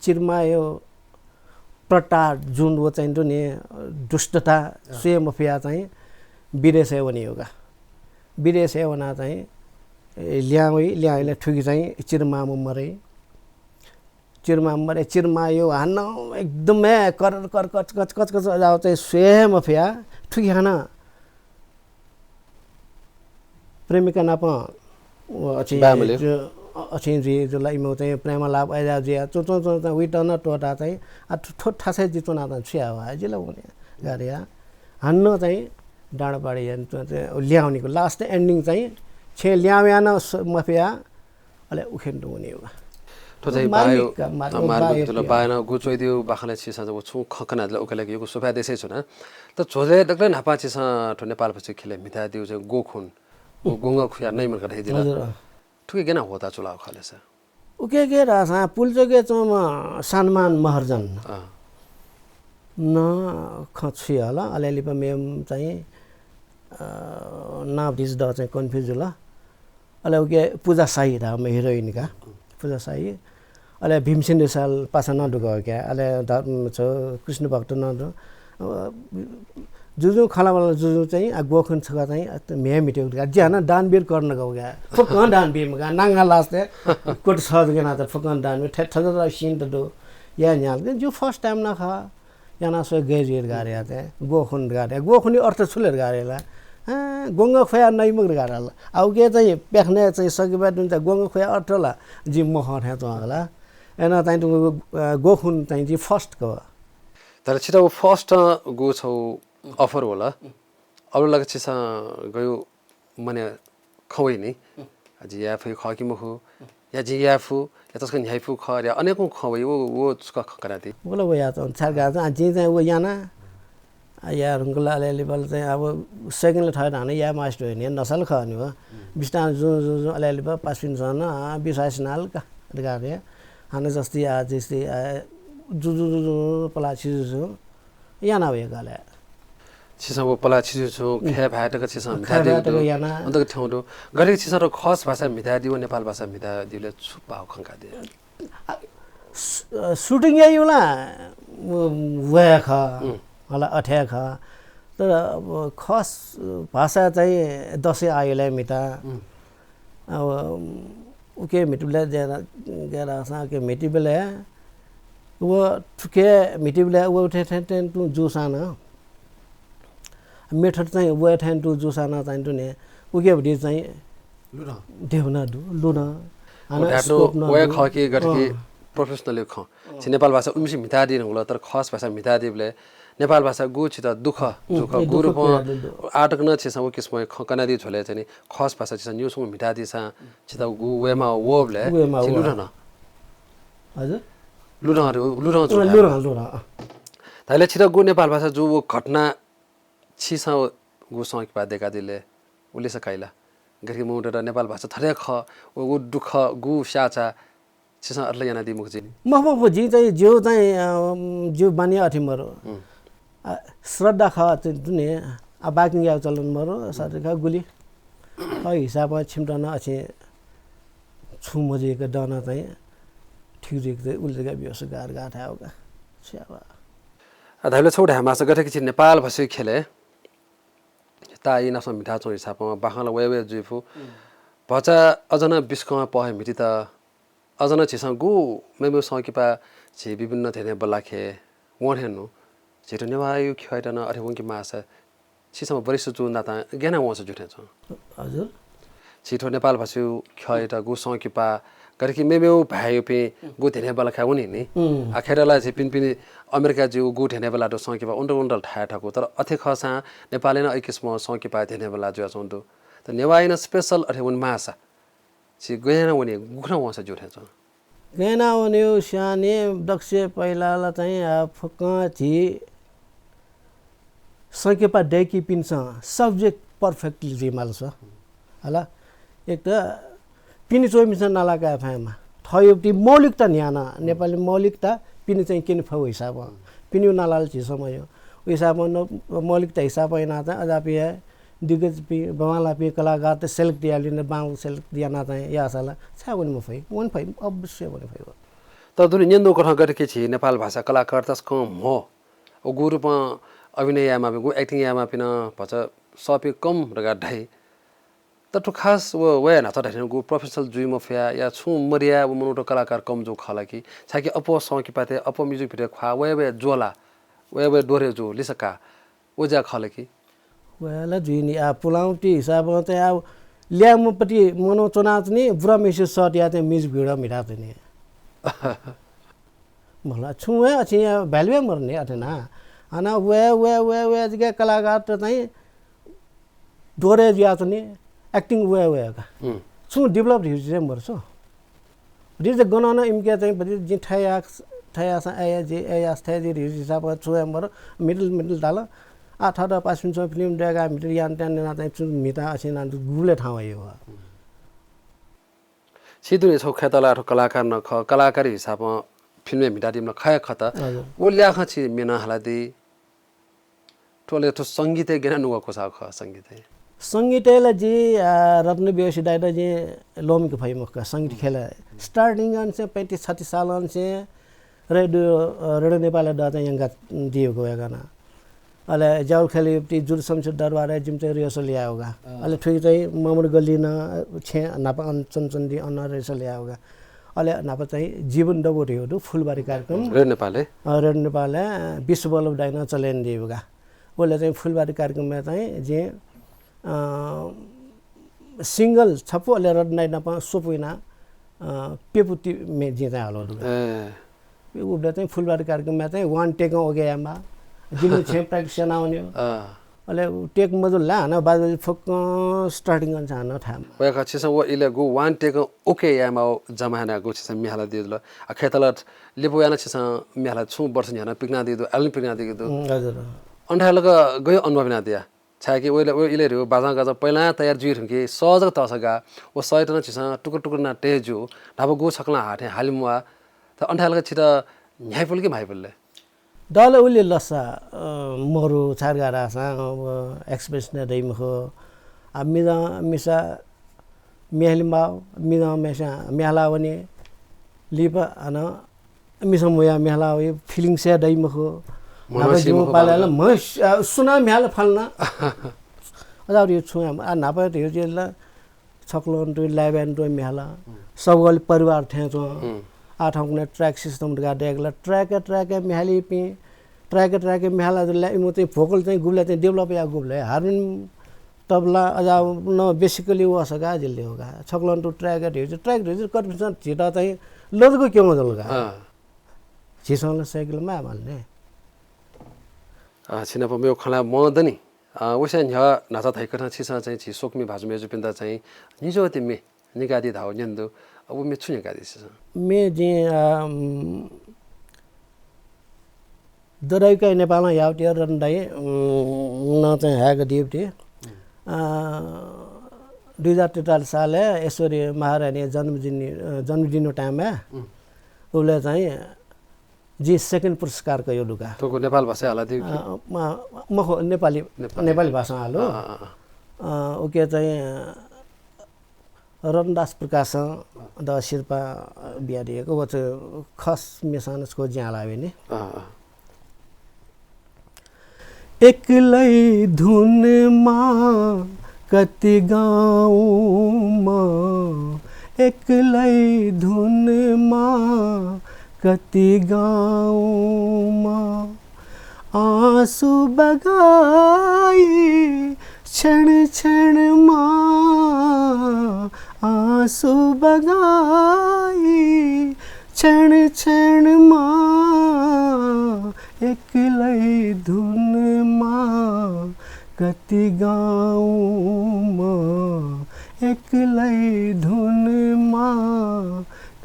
चिरमा यो प्रताप जुन व चाहिँ दुने दुष्टता अँ। स्वये मफिया चाहिँ विदेशय् वने योगा। विदेशय् वना चाहिँ, ए, ल्यावै, ल्यावैले थुकी चाहिँ चिरमा मरै। चिरमा मरे, चिरमा यो हानं एकदमै कर, कर, कच, कच, कच, कच जाव चाहिँ स्वये मफिया। थुकी हानं प्रेमिका नाप, व, अछि, बामले। जो, अ, अछि जुइ, जो ला इमो चाहिँ प्रेम लाभ अयजा जुया, चो, चो, चो, चो, उइ तन तोता चाहिँ, आ, थो, थो, थासय् जि च्वना त छुया वा, जिला वने, गारिया। हानं चाहिँ डाँडा पाडी या, चो, चो, ल्यावनीको last ending चाहिँ, छे ल्याव यान स-, मफिया, अले उखेन दुवनी वा। थ्व चाहिँ मार्मिक बायो, का, मार्मिक अ, मार्मिक बायो जुल, पिया। बायन गु च्वइदियो, बाखले छिसं जब छु खकना दिल, उकले युगु सुभाय् देशे छु ना। त झोले दक्ले न्हापा छिसं थ्व नेपाल भाषा खेले मिता दियो चाहिँ गोखुन, गु-, गोंग खुया नै मन कथै दिल। हजुर, अँ। थुके गेना होता चुलाव खले सर। उके के रासा पुलचोके चोम सानमान महर्जन। अँ। न ख छु हल, अले लिपा मेम चाहिँ, अ, नाम दिस द चाहिँ confuse जुल। अले उके पूजा शाही धाःम्ह heroine का, पूजा शाही। अले भीमसेन रिसाल पासा नं दुगः क्या, अले धर्म छ कृष्ण भक्त नं दु। अ, जुजु खलाबला जुजु चाहिँ, आ, गोखुन छका चाहिँ, आ, त म्हे मिटे उठका। ज्या न दानवीर कर्ण गौ क्या। फुक्कं दानवीर मगा, नांगा लास्ते, कोट सहज गेना त फुक्कं दानवीर, ठे-, ठे-, ठे-, scene त दु। या न्याल, जो first time ना खा। याना स्वये गय् जुइ धकाः धयाः चाहिँ, गोखुन धकाः धयाः। गोखुनया अर्थ छु ले धकाः धयाः ला? अँ, गोंग खुया नइमक धकाः धयाः ला। आ उके चाहिँ प्याखनय् चाहिँ सकिबा दुन चाहिँ गोंग खुया अर्थ ला जि मखं थें च्वं हला। एन चाहिँ तुम, अ, गोखुन चाहिँ जि first क। तर छित व first गु छौ offer होला। अबलक छिसं गयु मने खँ वइ नि। जि याये फइ खः कि मखु, या जि याये फु, या तसकं न्ह्याइ फु खः, या अनेकं खँ वइ, व, व छुक खँ कनादी। उगल वया त छार गा चाहिँ, आ, जि चाहिँ व याना, आ, या रुंगल अले लिबल चाहिँ, अब second ल थय धाने या मास्टर होइन, या नसल खः नि व। बिस्तार जुं, जुं, जुं, अले लिबल पासपिन सन, आ, विश्वास नाल का, अधिकार रे। हाने जस्ती, आ, जस्ती, आ, जु, जु, जु, जु, पला छि जु, जु। याना वये गाले। छिसं व पला छिजु छु, उम्। खय् भाय् तक छिसं खय् म्हितादिउ भाय् तक दु। याना। अन्तक थ्यंउ दु। गथे छिसं त खस भाषा म्हितादिउ, नेपाल भाषा म्हितादिउ ले छु पाउ खंकादिउ? आ, स-, अ, shooting याइउ ला, व, वय् खः, उम्। हला अथे खः। तर अब खस भाषा चाहिँ दसैँ आयो ले म्हिता। उम्। अब उके म्हितुबलय् जेरा, गेरासां उके म्हितुबलय् व थुके म्हितुबलय् व थे थे थे तुं जूसां न। मेथड चाहिँ व थे तुं जूसां न चाहिँ तुने उके भति चाहिँ लुना। देवना दु, लुना। व हाना धाय्‌तु scope न वया दु। खः कि गथे कि अँ। Professional खँ। अँ। छि नेपाल भाषा उमिसे म्हितादिन हुल, तर खस भाषा म्हितादिबलय् नेपाल भाषा गु छित दुःख, उम्, जुख, ए, गु दुःख रूपं पीडा दु, दु। आटक न छिसं व किसिम खँ कनादी झोले चाहिँ नि खस भाषा छिसं न्यू सुंगु म्हितादिसां छित गु वेमा वबलय् वेमा छि व। लुधन। हजुर? लुधन रे, लुधन अँ, छु लुधन, लुधन, अँ। धाइले छित गु नेपाल भाषा जु व घटना छिसं गु संकिपा देकादिले उलिस काइला। गथे मुंडर नेपाल भाषा थरे ख, व, व दुःख, गु स्याचा छिसं अथले यानादी मुख जिनि। मखु, मखु, जि चाहिँ, ज्यू चाहिँ, अ, ज्यू बानी अथे मरु। हुँ। आ, श्रद्धा खः त दुने, आ, बाकिङ याउ चलन मरु, श्रद्धा खः गुलि। अ, हिसाबं छिमत नं अछि छु मजुइक दन चाहिँ, ठीक जुइक चाहिँ उलि जग्गा बियोस गार गार थाय् का। स्याबा। आ, धाइबलय् छौ धायेमास गथे कि छि नेपाल भाषी खेले, ताइ नासं मिठा चौ हिसाबं बाखं ला वये वये जुइफु। हुँ। भचा अझ नं बिस्कं पहय् म्हितित अझ नं झीसं गु मेमेगु संकिपा झी विभिन्न धेने बल्लाखे वं थें नु। झीत नेवाःयु ख्यःयात नं अथे वंके माःसा छिसं वरिष्ठ जु नातां गेना वंसा जु थें च्वं। हजुर। झीत नेपाल भाषायु ख्यःयात गु संकिपा गथे कि मेमेगु भाय्‌युपिं गु धेने बल्लाखे वनी नि। उम्। आ खेर ला झी पिनपिनि अमेरिका जु गु धेने बल्लात संकिपा उन्डल उन्डल थाय् थाकु, तर अथे खःसां नेपालय् नं अय् किसिम संकिपा धेने बल्ला जुया च्वं दु। त नेवाःयु नं special अथे वने माःसा झी गय् याना वने, गुखना वंसा ज्यू थें च्वं। गय् याना वनेगु स्याने दक्वसिबें पहिला ला चाहिँ आ फुक्कं झी संकिपा दय्‌कीपिन्सं subject perfectly जुइमाल स। हला, एक त पिने च्वंपिन्सं नाला काये फयेमा। थःगु ति मौलिकता न्ह्याना, नेपाली मौलिकता पिने चाहिँ क्यने फयेगु हिसाबं। पिने नालाल झी समय्। उ हिसाबं न, मौलिकता हिसाबं याना चाहिँ अजापिं हे दिग्गजपिं, बांलाःपिं कलाकारत select यायेलिन, बांलाक select याना चाहिँ याःसा ला छाय् वने मफइ? वने फइ, अवश्य वने फइ। तर दुने न्यंदु कथं गथे कि झी नेपाल भाषा कलाकार तसकं म्हो, व गु रूपं अभिनय यायेमाःपिं, गु acting यायेमाःपिं नं भचा सःपिं कम धकाः धाइ। तर थ्व खास व, वया न्हाचः धाःथें गु professional जुइ मफया या छुं मदया व मनूत कलाकार कम जू खः ला कि? छाय्‌कि अप्वः संकिपातय्, अप्वः music video ख्वाः वया वया ज्वला, वया वया दोहरे जू, लिसका, व ज्या खः ला कि? वया ला जुइनि। आ, पुलांगु ति हिसाबं चाहिँ आ ल्याय्म्हपति मनू च्वनाच्वनी, बुराम्हेसिगु सः तयाः चाहिँ music video म्हिता च्वनी। मला छुं हे अछिं value हे मदुनि अथे ना। हानं वया, वया, वया, वया जिके कलाकारत चाहिँ दोहरे जुयाच्वनी, acting वया, वया का। हुँ। छुं develop धइगु चिज हे मदु स। भतिचा गनं नं इमिके चाहिँ भतिचा जिं थथे याःसा, थथे याःसा अय् या जि, अय् याःसा थथे जि धइगु हिसाबं छुं हे मदु, middle, middle धाल। आ, थःत पासापिं च्वं film दय्‌काः middle याना त्यान याना चाहिँ छुं म्हिता अछिं याना गुबलय् थाहां वइ। हुँ। छि दुने छगू खय्‌त ला थ्व कलाकार नं खः, कलाकार हिसाबं फिल्मय् म्हितादीम्ह नं खः हे खः त। हजुर। व ल्याखं छि म्ये नं हालादी। थ्व ले थ्व संगीतय् गय् याना नुगः क्वसाः खः संगीतय्? संगीतय् ला जि, आ, रत्न बिहोशी दाइयात जिं ल्वःमंके फइ मखु का, संगीत ख्यलय्। Starting अनसें पैंतिस छत्तिस साल अनसें रेडियो, अ, रेडियो नेपालय् दःतां यंकादीगु खः वय्‌कलं। अले ज्यावलि ख्यलय् जुद्ध शमशेर दरबारय् जिमित rehearsal यायेगु का। अँ। अले थुकी चाहिँ ममर गल्ली नं छेँ न्हापा अन च्वनाच्वनादी अन rehearsal यायेगु का। अले न्हापा चाहिँ जीवन दबू धइगु दु, फुलबारी कार्यक्रम। रेडियो नेपालय्? अँ, रेडियो नेपालय् विश्वबल्लभ दाइनं चले यानादीगु का। उबलय् चाहिँ फुलबारी कार्यक्रमय् चाहिँ जिं, अँ, single छपु अले रत्न दाइ नाप स्वपु याना, अँ, प्यपु ति म्ये जिं चाहिँ हालादीगु का। ए। उबलय् चाहिँ फुलबारी कार्यक्रमय् चाहिँ one take-ं OK यायेमाः। जिमिगु छेँ practice याना वनेगु। अँ। अले take मजुल ला, हानं बाजु बाजु फुक्कं starting अनसें हानं थायेमाः। वय्‌कः छिसं व इलय् गु one take-ं OK यायेमाःगु जमानाय् गु छिसं म्ये हालादीगु जुल। आ, खय्‌त ला लिपा वयाः नं छिसं म्ये हालाः छुं वर्ष न्ह्यः नं पिकनादीगु दु, album पिकनादीगु दु। उम्, हजुर। अन थाय् ला गय् अनुभव यानादिया? छाय्‌कि वय्‌कः, वय्‌कःया ल्हातय् बाजं गाजं पहिलां तयार जुइ धुंकी, सः जक तःसा गाः, व सःयात नं छिसं टुक्रा टुक्रा याना तये ज्यू, न्हापा गु छकलं हाथें हाले म्वाः। त अन थाय् ला छित न्ह्याइपुल कि म्हाइपुल ले? दल उलि लसा, अ, मरु छाय्‌धाःसा, अ, expression दइ मखु। आ, मिजं मिसा म्ये हाले माः, मिजं मिसा म्ये हाला वनी, लिपा हानं मिसा मुया म्ये हाला वइ, feelings हे दइ मखु। न्हापा जिमि पालय् ला म्हस, अ, सुनां म्ये हाला फल ना। अजावरी छुं यायेमाः, आ, न्हापा हे धइगु जुल ला छकलं तुं live यानातुं म्ये हाला। हुँ। सबगलि परिवार थें च्वं। हुँ। आः थौंकन्हय् track system धकाः दय्‌कल। Track, track म्ये हालीपिं, track, track म्ये हाला जुल ला, इमिगु चाहिँ vocal चाहिँ गुबलय् चाहिँ develop याः गुबलय्। हार्मोनियम, तबला, अजावं basically व सका जिल देउ का। छकलं तुं track धइगु जुल, track धइगु जुल, कतःपिन्सं झीत चाहिँ लजक क्यं जुल का। अँ। झीसं ला सय्‌केल माः माल ने। अ, छिनाप मेगु खँ ल्हाये मं दनि। अ, वइसे न्ह्यः न्हाचः धइकथं छिसं चाहिँ झी स्वकुमि भाजु मय्‌जुपिन्त चाहिँ निज्वःति म्ये निकादी धाःगु न्यने दु। अ, व म्ये छु निकादी छिसं? म्ये जिं, अ, उम्, ददायुकाय् नेपालं याःगु ति रत्न दाइ, उम्, नं चाहिँ हाय्‌कादीगु ति। अ, दुई हजार त्रितालिस सालय् ऐश्वर्या महारानीया जन्मदिन, अ, जन्मदिन time-य् उम्। उबलय् चाहिँ जिं second पुरस्कार कयागु दु का। थुगु नेपाल भाषाय् हालादीगु कि? अ, म-, मखु, नेपाली, नेपाली। नेपाली भाषां हालागु। अँ, अँ, अँ। अ, उकी चाहिँ, अ, रत्नदास प्रकाशं द सिरपाः बियादीगु, व चाहिँ खस म्येसां नं छकः ज्यां लावेनि। अँ, अँ। एक्लै धुनमा कति गाउँमा, एक्लै धुनमा कति गाउँमा, आँसु बगाई क्षण क्षणमा, आँसु बगाई क्षण क्षणमा, एक्लै धुनमा कति गाउँमा, एक्लै धुनमा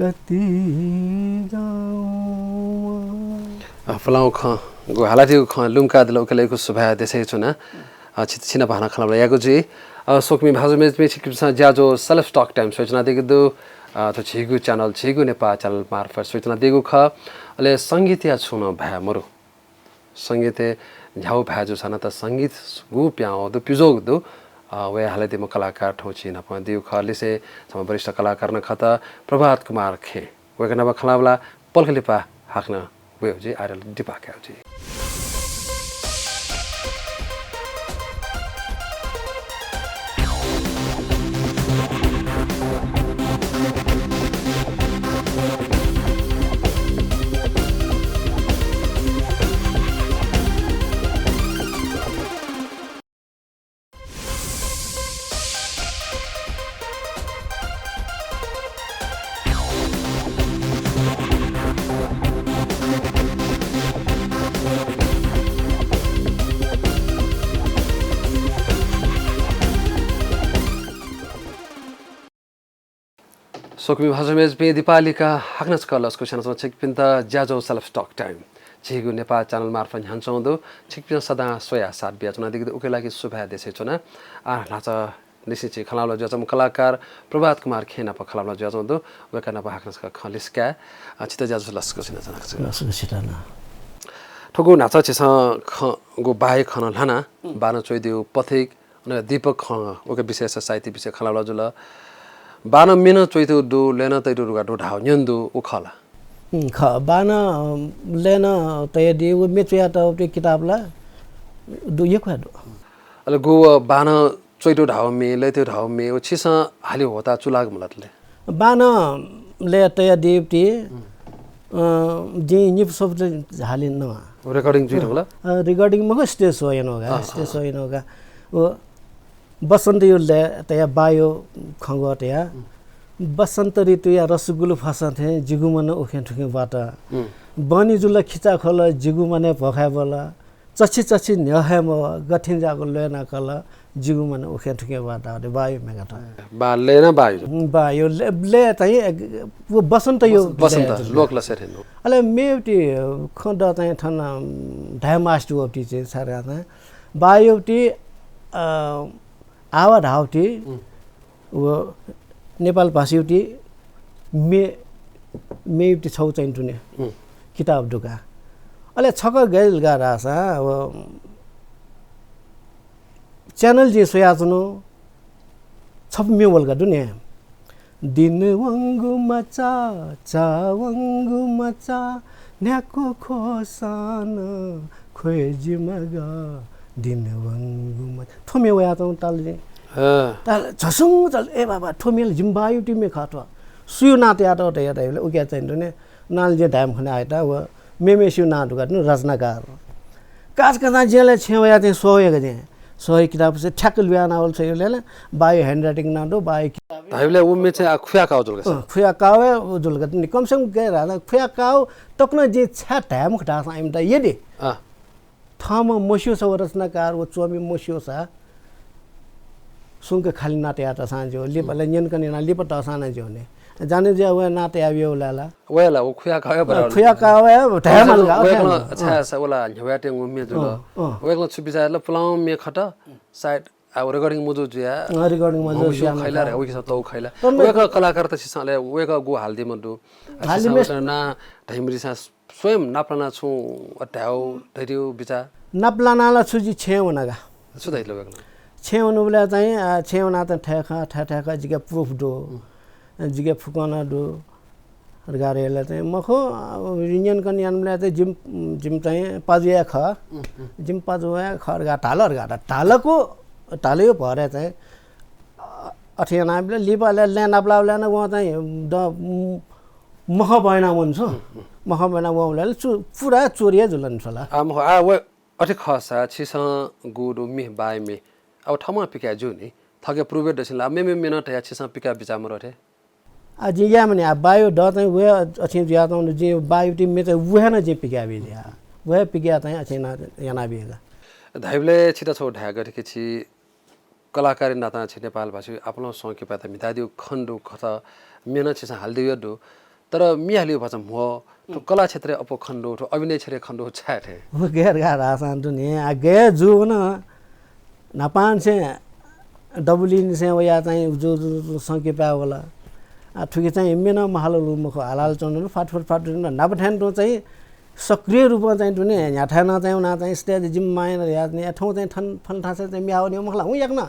कति जाउँ। अ, पुलांगु खँ, गु हालादिगु खँ लुमंकादिल, उकिया लागि सुभाय् देछानाच्वना। अ, छि, छिनाप हानं खँल्हाबल्हा यायेगु जुइ। अ, स्वकुमि भाजु मय्जुपिं, छिकपिन्सं ज्याझ्वः Self Talk Time स्वयाच्वनादीगु दु। अ, थ्व झीगु channel, झीगु नेपाः channel मार्फत स्वयाच्वनादीगु खः। अले संगीतया छुं नं भाय् मरु। संगीतय् न्ह्यागु भाय् जूसां नं त संगीत गु प्याहां वःगु दु, प्यज्वःगु दु, अ, वया हालादीम्ह कलाकार थौं छिनाप दीगु खः। लिसें छम्ह वरिष्ठ कलाकार नं खः त, प्रभात कुमार खेँ। वय्कः नाप खँल्हाबल्हा पलख लिपा हाकनं वयेगु जुइ, आः दिपा कायेगु जुइ। स्वकुमि भाजु मय्जुपिं, दिपालिका हाकनं छकः लसकुस यानाच्वना छिकपिन्त ज्याझ्वः Self Talk Time। झीगु नेपाः channel मार्फत न्ह्यानाच्वंगु दु। छिकपिन्सं सदां स्वयाः साथ बियाच्वनादीगु दु, उकिया लागि सुभाय् देछानाच्वना। आः न्हाचः निसें झी खँल्हाबल्हा जुयाच्वंम्ह कलाकार प्रभात कुमार खेँ नाप खँल्हाबल्हा जुयाच्वंगु दु। वय्कः नाप हाकनं छकः खँ लिसे काये। अ, छित ज्याझ्वः लसकुस यानाच्वना। लसकुस यानाच्वना। थुगु न्हाचः झीसं खँ, गु बाःया खँ नं ल्हाना, बाःनं च्वयादीगु पथिक, अन दीपक खँ, उकिया विषयय्, साहित्य विषयय् खँल्हाबल्हा जुल। बाःनं म्ये नं च्वयातःगु दु, लय् नं तयातःगु दु धकाः न्यनागु दु, उ खः ला? उम्, खः। बाःनं, अ, लय् नं तयादीगु, म्ये च्वयातःगु किताब ला दु, यक्व हे दु। अले गु व बाःनं च्वयातःगु धकाः म्ये, लय् तयातःगु धकाः म्ये, व छिसं हाले ह्वःताः चूलाःगु मखुत ला? बाःनं लय् तयादीगु ति, अ, जिं निपु स्वपु हाले नवाः। Recording जुइ धुंकल? अ, recording मखु, stage show यानागु का, अँ, stage show यानागु का। व बसन्तया लय् तयाः बाःया खँग्वः तयाः। बसन्त ऋतुया रसगुल्ह फसं थें जिगु मन उखें थुखें वात। बहनी जुल खिचा खल जिगु मनय् भोखाय् वल। चच्छि चच्छि न्ह्यः हे मवः, गथेंज्याःगु ल्वय् नं कल, जिगु मन उखें थुखें वात धाःगु दु बाःया म्ये गाथं। बाः लय् नं बाःया। उम्, बाःया लय्, लय् चाहिँ एक, व बसन्तया बस-, बसन्त, लय्। लोकलसे थें नु। अले मेगु ति खँ द चाहिँ थन, अम, धाये मास्ति वःगु ति चाहिँ सारा चाहिँ। बाःया ति, अ, आवा धाःगु ति, उम्। व नेपाल भाषाया ति म्ये, म्येया ति छगू चाहिँ तुने। उम्। किताब दु का। अले छकः गय् जुल का धाःसा, व channel जिं स्वयाच्वना, छपु म्ये वल का दुने। दिन वंगु मचा, चा वंगु मचा, न्ह्याक्व ख्वःसां नं ख्वये जिमा गा, दिन वंगु मचा। थ्व म्ये वयाच्वंगु ताल जिं। हँ। ताल झसुङ झसुङ, ए बाबा, थ्व म्ये ला जिमि बाःया ति म्ये खः थ्व। सुया नां तयातःगु धयातःबलय् उकिया चाहिँ तुने, नां ला जिं धायेमाःगु खने आःयात, व मेमेसिया नां दु का तुने, रचनाकार। काच कथं जिं ला छेँय् वयाः चाहिँ स्वः वय्कः चाहिँ। स्वःया किताब से ठ्याक्क लुया नावल छ्वय् वय्कः ला, बाःया handwriting नं दु, बाःया किताब। धाइबलय् व म्ये चाहिँ आः खुया काः जुल का सा? अँ, खुया काः वये जुल का तुने। कम से कम गय् धाःसा खुया काः तक नं जिं छाय् धायेमाःगु धाःसा इमित यदि अँ। थःम्हं मस्यूसा व रचनाकार व च्वमि मस्यूसा सुंक खालि नां तयातःसां ज्यू, लिपा ला न्यंकं यानाः लिपा तःसां नं ज्यू ने। जाने जुयाः वया नां तयाबियागु ला ला। वया ला, व खुया काः वया अँ, बराबर। खुया काः वया धायेमाल का, वय्कलं, वय्कलं, अ। छाय् सा व ला न्ह्यवयातःगु म्ये जुल। अँ, अँ। वय्कलं छु बिचाः यात ला, पुलांगु म्ये खः त, सायद, आ, recording मजू जुया। अँ, recording मजू जुया खः ला रे, वय्कःपिन्सं तःगु खः ला। तर वय्कः कलाकार त छिसं ले, वय्कः गु हालादीम्ह दु। आ, हालादीम्ह छिसं वय्कलं नां धाइम्ह दिसां स्वयं नापलानाः छुं अथे धायेगु धयातःगु बिचाः? नापलानाः ला छु जि छेँय् वना का। छु धाइ वय्कलं? छेँय् वनाबलय् चाहिँ, आ, छेँय् वनाः चाहिँ थथे खः, थथे थथे खः, जिके proof दु। जिके फुक्कं नं दु। धकाः धाल चाहिँ मखु, आ, न्यंकं यानाबलय् चाहिँ जिमि, जिमि चाहिँ पाजुया खः। जिमि पाजुया खः धकाः धाल, धकाः धाल। धालकु, धालया भरय् चाहिँ, अ, अथे यानाबलय् लिपा लय् नापलाःबलय् नं वं चाहिँ द, मखं ब्वयाना वन छु। मखं ब्वयाना वंबलय् चु-, पुरा चोरी हे जुल नि छु ला। आ, मखु, आ, व अथे खःसा छिसं गु दु म्ये, बाःया म्ये, अब थःम्हं पिकाये ज्यू नि। थःके proof दइसिन ला, मेमेम्ह म्ये नं तयाः छिसं पिकाये बिचाः मदु अथे? आ, जिं याये मानि, आ, बाःया द चाहिँ व हे अथें जुयाच्वंगु दु, जिं बाःया ति म्ये चाहिँ व हे नं जिं पिकाये बिल या। व हे पिकाः चाहिँ अथें याना, यानाबिल का। धाइबलय् छित छगू धाये, गथे कि छि कलाकार नातां छि नेपाल भाषाया आपालं स्वंकेपाय्त म्हितादीगु खँ दु, खः त, म्ये नं छिसं हालादीगु दु। तर मियालिउ भचा म्हो, थ्व कला क्षेत्रय् अप्वः खनेदु, थ्व अभिनय क्षेत्रय् खनेदु छाय् थें? व गय् धकाः धाःसां दुने, आ, गय् जूवन, न्हापांनिसें दबुलिनिसें वयाः चाहिँ जु, जु, जु संकिपाय् वल। आ, थुकी चाहिँ म्ये नं महाल लु मखु, हालाल च्वंदु, फाट, फुट, फाट, फुट, न्हापा थें तुं चाहिँ सक्रिय रूपं चाहिँ दुने न्ह्याथाय् नं चाहिँ वना चाहिँ stage जिम्मा याना यात नि, थौं चाहिँ थन, थन थासय् चाहिँ म्ये हावनी मखला, हुँ याकनं।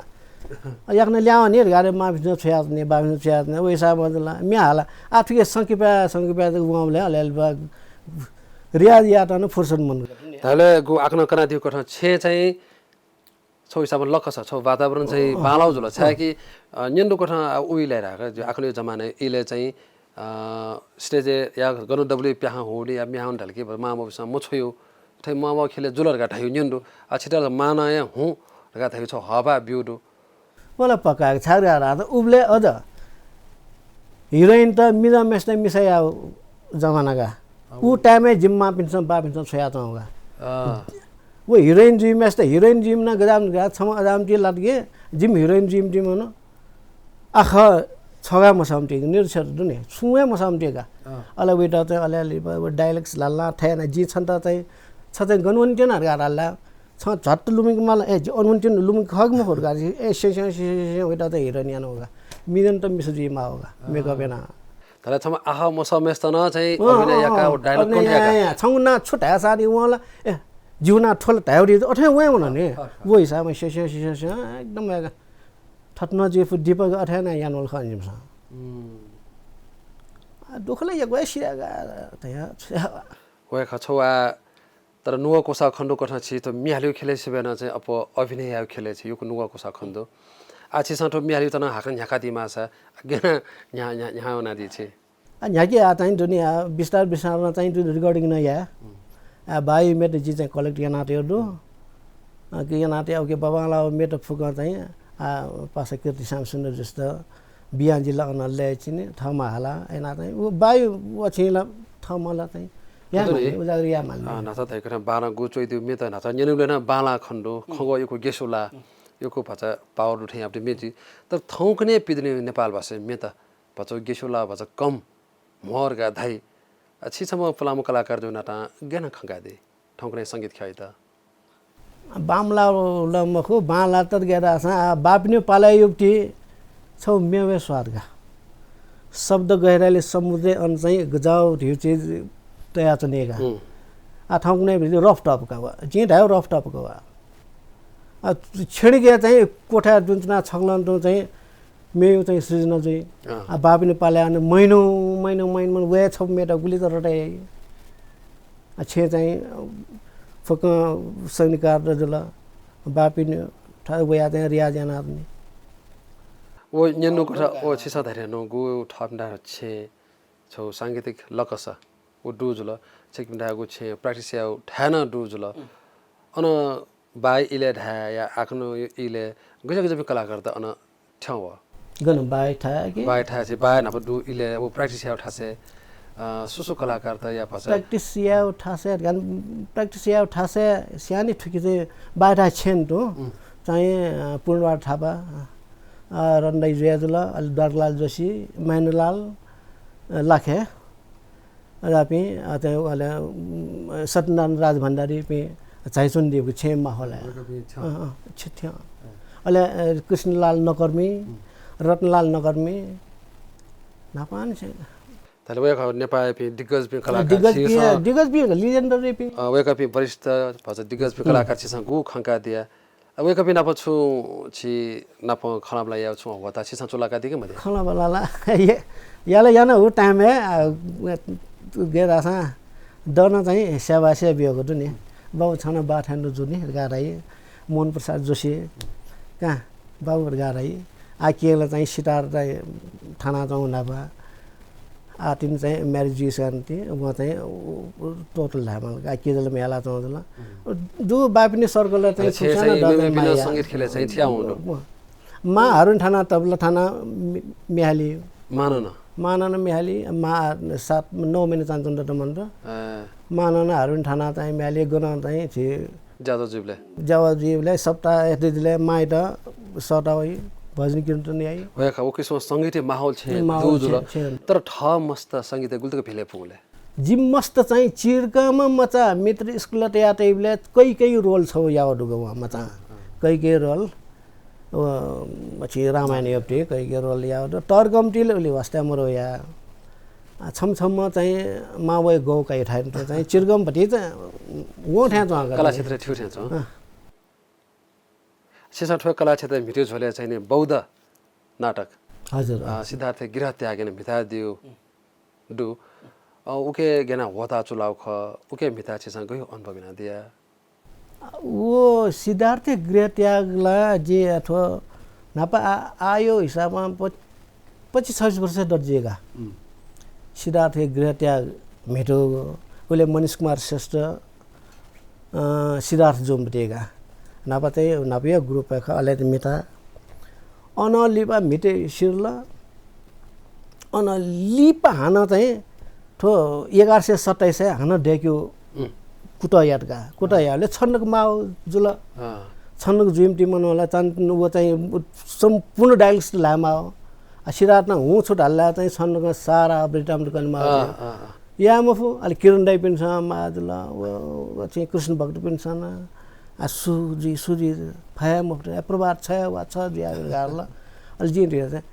याकनं ल्यावनी, गाडे माफिसं छ्वयात नि, बाफिसं छ्वयात नि, वइसा मजला, म्ये हाला। आ, थुकी संकिपाय्, संकिपाय् जक वंबलय् अले, अले बा-, रियाज यात नं फुर्सद मन। धायेबलय् गु आकनं कनादीगु कथं छेँ चाहिँ छौ हिसाबं लकस, छौ वातावरण चाहिँ बांलाउ जुल। छाय् कि, अ, न्यंदु कथं, अ, उइलय् धाःगु, जो आकनं जमाना इलय् चाहिँ, अ, stage या गन दबुलिइ प्याहां हुनि या म्ये हावनी धाल कि मां बौपिसं मछ्वयु। थथे मां बौ खेले जुल धकाः धायु न्यंदु। आ, छितः मां नं हे हुँ धकाः धायु छौ हःपाः ब्यु दु। वल पक्का, छाय् धकाः धाःसा उबलय् अझ heroine त मिजंम्हेसित मिसा याउ जमाना का। उ time-य् जिमि मांपिन्सं बापिन्सं छ्वयाच्वंगु का। अँ। व heroine जुइम्हेसित heroine जुइम्ह नं गजाम, गजाम छम्ह अजाम ति लात कि जिमि heroine जुइम्ह ति मनु। आखः छगा मसःम्ह ति, निरक्षर दुने, छुं हे मसःम्ह ति का। अँ। अले वइत चाहिँ अले अले ब-, ब-, dialogues लाला, थय् याना जिं छन्त चाहिँ, छ चाहिँ गन वने त्यन धकाः धाल ला। छं झट्ट लुमिक माल, ए, जि अन वने त्यन लुमिक खः कि मखु धकाः, ए, स्यँ, स्यँ, स्यँ, स्यँ, स्यँ, वइत चाहिँ heroine याना वगा। मिजं त मिसा जुइ माः वगा, अँ। Makeup याना। तर छम्ह आखः मसःम्हेसित नं चाहिँ अँ, अभिनय अँ, याका, अँ, व dialogue अभिनय कन्ठ्याका। या, या, या। छंगु नां छु धाःसा नि वं ला, ए, जिगु नां थ्व ला धायेगु दि, अथे वं वन नि। अँ, अँ, अँ। व हिसाबमा स्यँ, स्यँ, स्यँ, स्यँ, स्यँ, एकदम याका। थथे नं जुइ फु दीपक अथे नं याना वल खः नि जिमिसं। हम्म। आ, दुःख ला यक्व हे सियागा, तया, छ्या। वय्कः छौ आ, तर नुगः क्वसाः खनेदु कथं छि थ्व म्ये हालेगु खेलय् सिबय् नं चाहिँ अप्वः अभिनय यायेगु खेलय् छि यक्व नुगः क्वसाः खनेदु। आ, छिसं थ्व म्ये हालेगु तं हाकनं न्ह्याकादी माःसा, गय् याना न्ह्या, न्ह्या, न्ह्या वनादी छि? आ, न्ह्याके आ चाहिँ दुने आ, बिस्तार बिस्तार नं चाहिँ दुने recording नं याये। हम्म। आ, बायु म्ये त जिं चाहिँ collect यानातयागु दु। हम्म। आ, कि यानातयागु कि बाबांला म्ये त फुकं चाहिँ, आ, पासा कीर्ति श्याम सुन्दर जस्तो बियां जिल्ला अन लय् चिने, थःम्हं हाला, अय्‌ना चाहिँ, व बायु व छिं ला, थःम्हं ला चाहिँ, या कतले? माने, उजागर या माने। अँ, न्हाचः धइगु कथं बालं गु च्वइदीगु म्ये त न्हाचः न्यनेबलय् नं बांलाः खनेदु, हम्म। खँग्वः यक्व गेसु ला, हम्म। यक्व भचा power दुथें याःगु म्ये जुइ। तर थौंकन्हय् पिदनेगु नेपाल भाषाय् म्ये त भचा गेसु ला भचा कम, म्हो धकाः धाइ। आ, छि छम्ह पुलांम्ह कलाकार जूगु नातां गय् याना खंकादी? थौंकन्हय् संगीत ख्यःयात। बांमलाः ला मखु, बांलाः तर गय् धाःसां, आ, बाःपिनिगु पालय् युक्ति छौ मेवय् स्वाद का। शब्द गहिराइले समुद्रय् अन चाहिँ गजाउ धिउ चिज तयाच्वने का। हम्म। आ, थौंकन्हय् भित्र rough tough का वा। जिं धायेगु rough tough का वा। आ, छेँडिके चाहिँ क्वथाय् दुने च्वना छकलं तुं चाहिँ मेगु चाहिँ सृजना जुइ। अँ। आ, बाःपिनिगु पालय् अन महिनौ, महिनौ, महिनौ, महिनौ वये छपु म्ये त गुलि त रटाइ। आ, छेँ चाहिँ, अ, फुक्कं संगीतकार त जुल। बाःपिनिगु थः वयाः चाहिँ रियाज यानातनी। व न्यंदु कथं, व छिसं धयाथें नं गु थःपिन्त छेँ छौ सांगीतिक लकस व दु जुल, छिकपिन्त छेँ practice यायेगु थाय् नं दु जुल। उम्। अन बाःया इलय् धाये या आकनं इलय् गज्याःगु गज्याःपिं कलाकार त अन थ्यं वः? गन बाःया थाय् कि? बाःया थाय् छि बाःया न्हापा दु इलय् व practice यायेगु थासय्, अ, सु सु कलाकार त या भचा? Practice यायेगु थासय्, गन practice यायेगु थासय् स्याने थुकी चाहिँ बाःया थाय् छेँ तुं। उम्। चाहिँ, अ, पूर्णबहादुर थापा, अ, रतन दाइ जुया जुल, अले द्वारकालाल जोशी, महेन्द्रलाल, अ, लाखे। अजापिं, अ, चाहिँ अले, उम्, सत्यनारायण राजभण्डारीपिं झाइच्वनादीगु छेँ माहौलय्। वय्कःपिं छेँ। अँ, अँ, छेँ, छेँ। अँ। अले, अ, कृष्णलाल नकर्मी, उम्। रतनलाल नकर्मी, न्हापांनिसें। धायेबलय् वय्कः नेपाःयापिं दिग्गजपिं कलाकार दिग्गजपिं, छिसं, दिग्गजपिं, legendaryपिं। अ, वय्कःपिं वरिष्ठ भचा दिग्गजपिं उम्। कलाकार छिसं गु खंकादिया? अ, वय्कःपिं नाप छु छि नाप खँल्हाबल्हा यायेगु छुं ह्वःताः छिसं चूलाकादी कि मते? खँल्हाबल्हा ला, या-, याला याना उ time-य्, आ, गय् धाःसां दन चाहिँ स्याबास्या बियागु दु नि। बाबु छन बाः थें दु जु नि धकाः धाइ। मोहन प्रसाद जोशी, का, बाबु धकाः धाइ। आ, केहेँला चाहिँ सितार चाहिँ थानाच्वंगु न्हापा। आ, तिनि चाहिँ marriage जुइसं ति, वं चाहिँ, उ, उ, total धायेमाल, आ, केजलमा यालाच्वंगु जुल। उम्। दु बाःपिनि circle चाहिँ अले छेँ फुक्कं चाहिँ नं दर्जन मेमेपिं माया। संगीत खेले चाहिँ थिया हुनु। मां हारुन थाना, तबला थाना, मि-, म्ये हाली। मां नं? मां नं म्ये हाली, मां सात, नौ महिना चांचुन दत मन्त। ए। मां नं हारुन थाना चाहिँ म्ये हाली, गनं चाहिँ झी ज्याझ्वः जुइबलय्? ज्याझ्वः जुइबलय् सप्ताह यति दिले माइत सःता वइ। भजन कीर्तन याइ। वय्‌कः उकिसं संगीतया माहौल छेँ माहौल दु जुल। छेँ, छेँ। तर थः मस्त संगीतय् गुलि तक भिले फुंले? जि मस्त चाहिँ चिर्गम मचा मित्र स्कुल तया तइबले कई कई रोल छौ याव दुगु वं मचा। कई कई रोल। व मछि रामायण यप्ति कई कई रोल याव दु। तर्गम तिल उलि वास्ता मरो या। आ, छम छम चाहिँ मावय गौ कई थाय् चाहिँ चिर्गम भति चाहिँ वं थाय् च्वं कला क्षेत्र थ्यू थाय् च्वं। अँ। छिसं थ्व कला क्षेत्र म्हितु झ्वलय् चाहिँ नि बौद्ध नाटक, हजुर, अ, हजुर। सिद्धार्थ गृह त्यागेन म्हिता दिउ दु। अ, उके गेना होता चुलाउ ख, उके म्हिता छिसं गयु अनुभव याना दिया? वो सिद्धार्थ गृह त्याग ला जे अथवा नापा आ-, आयो हिसाबमा प-, पच्चिस छब्बिस वर्ष दत जेगा। उम्। सिद्धार्थ गृह त्याग म्हितु, उले मनीष कुमार श्रेष्ठ, अ, सिद्धार्थ जुम्बतेगा। नापा चाहिँ नापया ग्रुप ख अले त मिता। अन लिपा म्हिते सिरल। अन लिपा हानं चाहिँ थ्व एघार सय सत्ताइस हानं डेक्यु उम्। कुतः यात का। कुतः अँ। याले छन्नक माव जुल। अँ। छन्नक जुइम ति मनोला चान व चाहिँ सम्पूर्ण डायलेक्ट लामाव। आ सिद्धार्थ हुँ छु ढाल्ला चाहिँ छन्नक सारा वृत्तान्त कन माव। अँ, अँ, अँ। या मफु, अले किरण दाइपिन्सं माजुल, व, व चाहिँ कृष्ण भक्तपिन्सं न, आ, सु जुइ, सु जुइ, फया मफुत, ए, प्रभात छ या वा छ जुया गार्ल। अले जिं धया चाहिँ,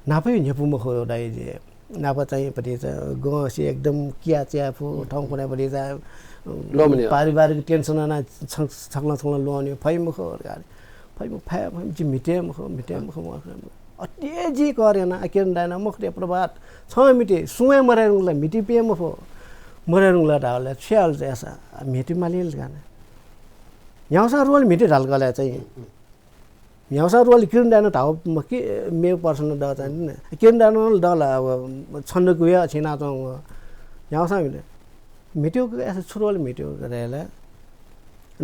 नापै न्ह्यपु मखु दाइ जे। नाप चाहिँ पति चाहिँ गंसे एकदम किया च्याफु, थौं कुना पति चाहिँ, लोमन्यु। पारिवारिक टेन्सन ना छ-, छक्लं छक्लं लोमन्यु, फइ मखु, गार्ल। फइ मखु, फया, फइ मखु, जि म्हिते मखु, म्हिते मखु, मखु। अति जी कर याना, आ, किरण दाइनं मखु दे प्रभात। छं म्हिते, सुं हे मरे रुंगला, म्हिते पे मफु। मरे रुंगला धाःले, छ्याल जैसा, आ, म्हिते मालिल गाने। न्ह्याउसा रोल म्हिते ढाल गले चाहिँ। न्ह्याउसा रोल किरण दाइनं धाउ म कि मे पर्सन द चाहिँ। किरण दाइनं द ला, अब, छन्द कुया छिना चाहिँ। न्ह्याउसा म्हिते। म्हिते ऐसा छु रोल म्हिते गले।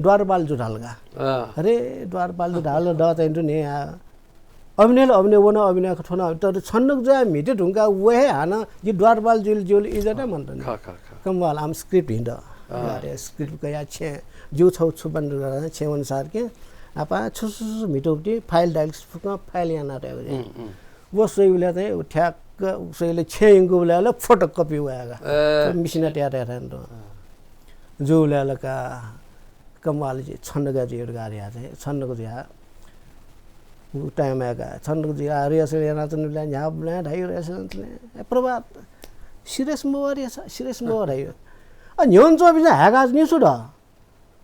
द्वारपाल जु ढाल गा। अँ। अरे, द्वारपाल जु ढाल द चाहिँ ने, आ, अभिनय ल अभिनय वन अभिनय थ्वन तर छन्नक जुया म्हिते धुंका व हे हानं जि द्वारपाल जुल जुल इज्जत मन्त नि। ख, ख, ख। कमवाल आम स्क्रिप्ट हिन्द। अँ। अरे स्क्रिप्ट कया छे जु छौ छु बन्द गरा छे अनुसार के आपा छु छु छु म्हिते उक्ति फाइल डाइल फुक फाइल याना त। उम्, उम्। व सोइबले चाहिँ ठ्याक्क सोइले छे इंगु बले फोटो कपी वया गा। ए। मिसिना तया तया थान त। अँ। जुबले का कमवाल जि छन्नक जुया चाहिँ छन्नक जुया। उ टाइम आएका छन्नक जुया रिहर्सल याना चाहिँ न्ह्याबलें धाइ रिहर्सल याना चाहिँ, ए, प्रभात, सिरियस मवा रिहर्सल, सिरियस मवा धाइ। अ, न्ह्यौन च्वंपिं चाहिँ हाय्‌काः नि छु द?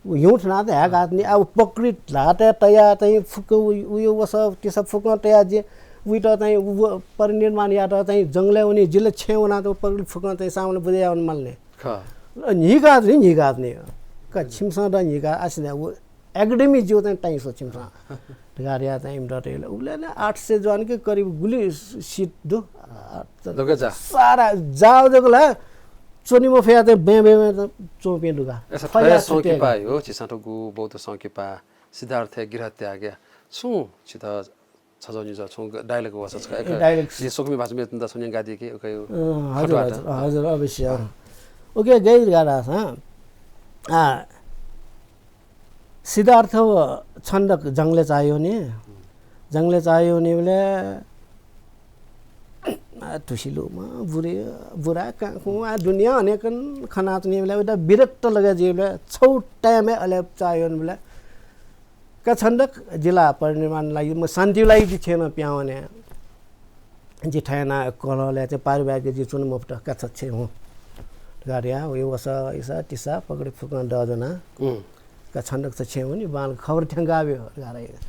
उ हिउँ थना चाहिँ हाय्‌काः नि, अब पक्री ल्हातय् तया चाहिँ फुक्क उ-, उयो वसः तिसः फुक्कं तया जि उइत चाहिँ उ-, परिनिर्माण यात चाहिँ जंगलय् वनी, जिल्ला छेँ वना त पक्री फुक्कं चाहिँ सामान बुझे यावन माल नि। खः। अ, न्हिकात नि, न्हिकात नि। का छिमसं द न्हिका आसिने उ एकेडेमी ज्यू चाहिँ ताइसो छिमसं। धकाः या चाहिँ इमित तैल। उले ने आठ सय जवान के करिब गुलि सिट दु। आ, त दो के जा। सारा जाव जक ला चोनि मफया चाहिँ बे बे बे चोपे दुगा। ऐसा फया थया छुट्टे संकिपा का। हो, छिसं त गु बहुत संकिपा। सिद्धार्थ गृह त्याग या। सुं छित छजौ निजौ छुं ग-, डायलग वःसा छकः ए, एक डायलग। जि सोकमी भाषामे तुन्दा सोनिया गादी के, ओके, अँ, हजुर, खटुवात। हजुर, हजुर, अवश्य, अँ। ओके, गैर गादा छ, आ, सिद्धार्थ व छन्दक जंगले चायो नि, जंगले चायो नि बले, आ, तुसिलु म, बुरे, बुरा काकु, आ, दुनिया अनेकन खनात नि बले, उदा विरक्त लगे जे बले, छौ टाइम अले चायो नि बले, का छन्दक जिला परिनिर्माण लागि म शान्ति लागि जि छेँ नं पिहां वने। जि थय्‌ना कलहलय् चाहिँ पारिवारिक जि च्वने मफुत, का छ छेँ हुँ। गार्या, उयो वसः, इसा, तिसा, पकडी फुकं दजना। उम्। का छन्दक छ छेँ हुँ नि, बांलाक खबर थ्यंका ब्यो, गार्या।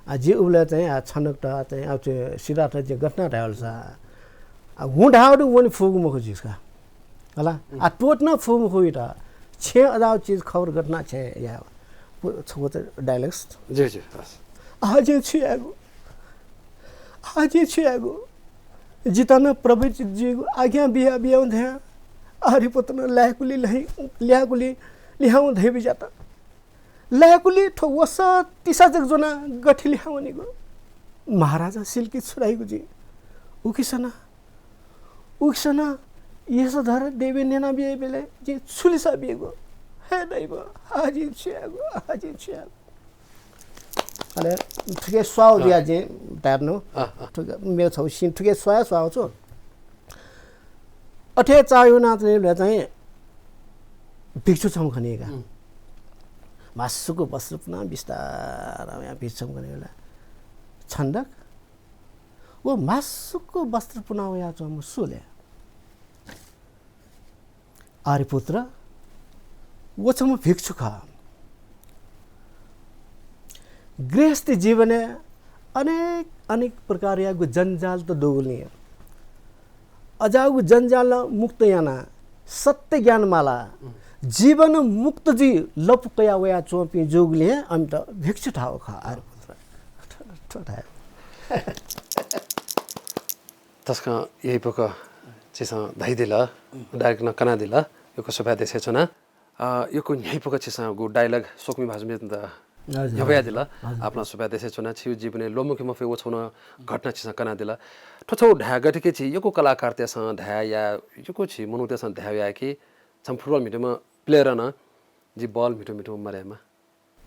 आ, जि उबलय् चाहिँ, आ, छन्दक त चाहिँ, आ, त्यो सिद्धार्थ जि गथना धायेवल सा। आ, हुँ धाउ दु वने फुगु मखु जिसका। हला? उम्। आ, त्वःतना फुम्ह खुइत। छेँ अजाउ चिज खबर गथना छेँ या। पु-, छगू त डायलग्स। जी, जी, हस्। आजे छु यागु? आजे छु यागु? जितन प्रवचित जीगु आज्ञा बिया बियाउ धया। आरिपतन लायकुली लहि, ल्याकुली लिहाउ धया बिजात। लायकुली थ्व वसः तिसा जक ज्वना गथे लिहाउ वनीगु? महाराजा सिल्की छुराइगु जी। उकिसना उकिसना यशोधर देवी न्यना बिये बेले जिं छु लिसा बियेगु? हे दैव, आः जिं छु यायेगु? आः जिं छु यायेगु? अले थुके स्वाउ जुया जिं धायेनु। अँ, अँ। थुके मेगु छौ सिं थुके स्वाया स्वाउ छु। अथे चाउ यानाच्वनेबलय् चाहिँ भिक्षु छम्ह खनी का। उम्। मासुक वस्त्र पुना बिस्तारं या भिक्षु छम्ह खनी का। छन्दक व मासुक वस्त्र पुना वयाच्वंम्ह सु ले? आर्यपुत्र, व छम्ह भिक्षु खः। गृहस्थी जीवनय् अनेक, अनेक प्रकारयागु जंजालत दुगुलिं अज्याःगु जंजालं मुक्त यानाः सत्य ज्ञान मालाः जीवन मुक्त जुइ लँपु कया वयाच्वंपिं जूगुलिं अमित भिक्षु धाःगु खः, आर्यपुत्र। थ्व, थ्व धाये। तसकं यइपुक छिसं धयादिल, direct नं कनादिल, यक्व सुभाय् देछानाच्वना। अ, यक्व न्ह्यइपुक छिसं गु dialogue स्वकुमि भाजु मेजुपिन्त हजुर, न्ह्यब्वयादिल, हजुर। आपालं सुभाय् देछानाच्वना। छिगु जीवनय् ल्वःमंके मफइ व छगू नं घटना छिसं कनादिल। थ्व छगू धाये गथे कि झी यक्व कलाकारतय्सं धाये या, यक्व झी मनूतय्सं धाये या कि छम्ह football म्हितुम्ह player नं जि ball म्हितु म्हितु मरयेमा।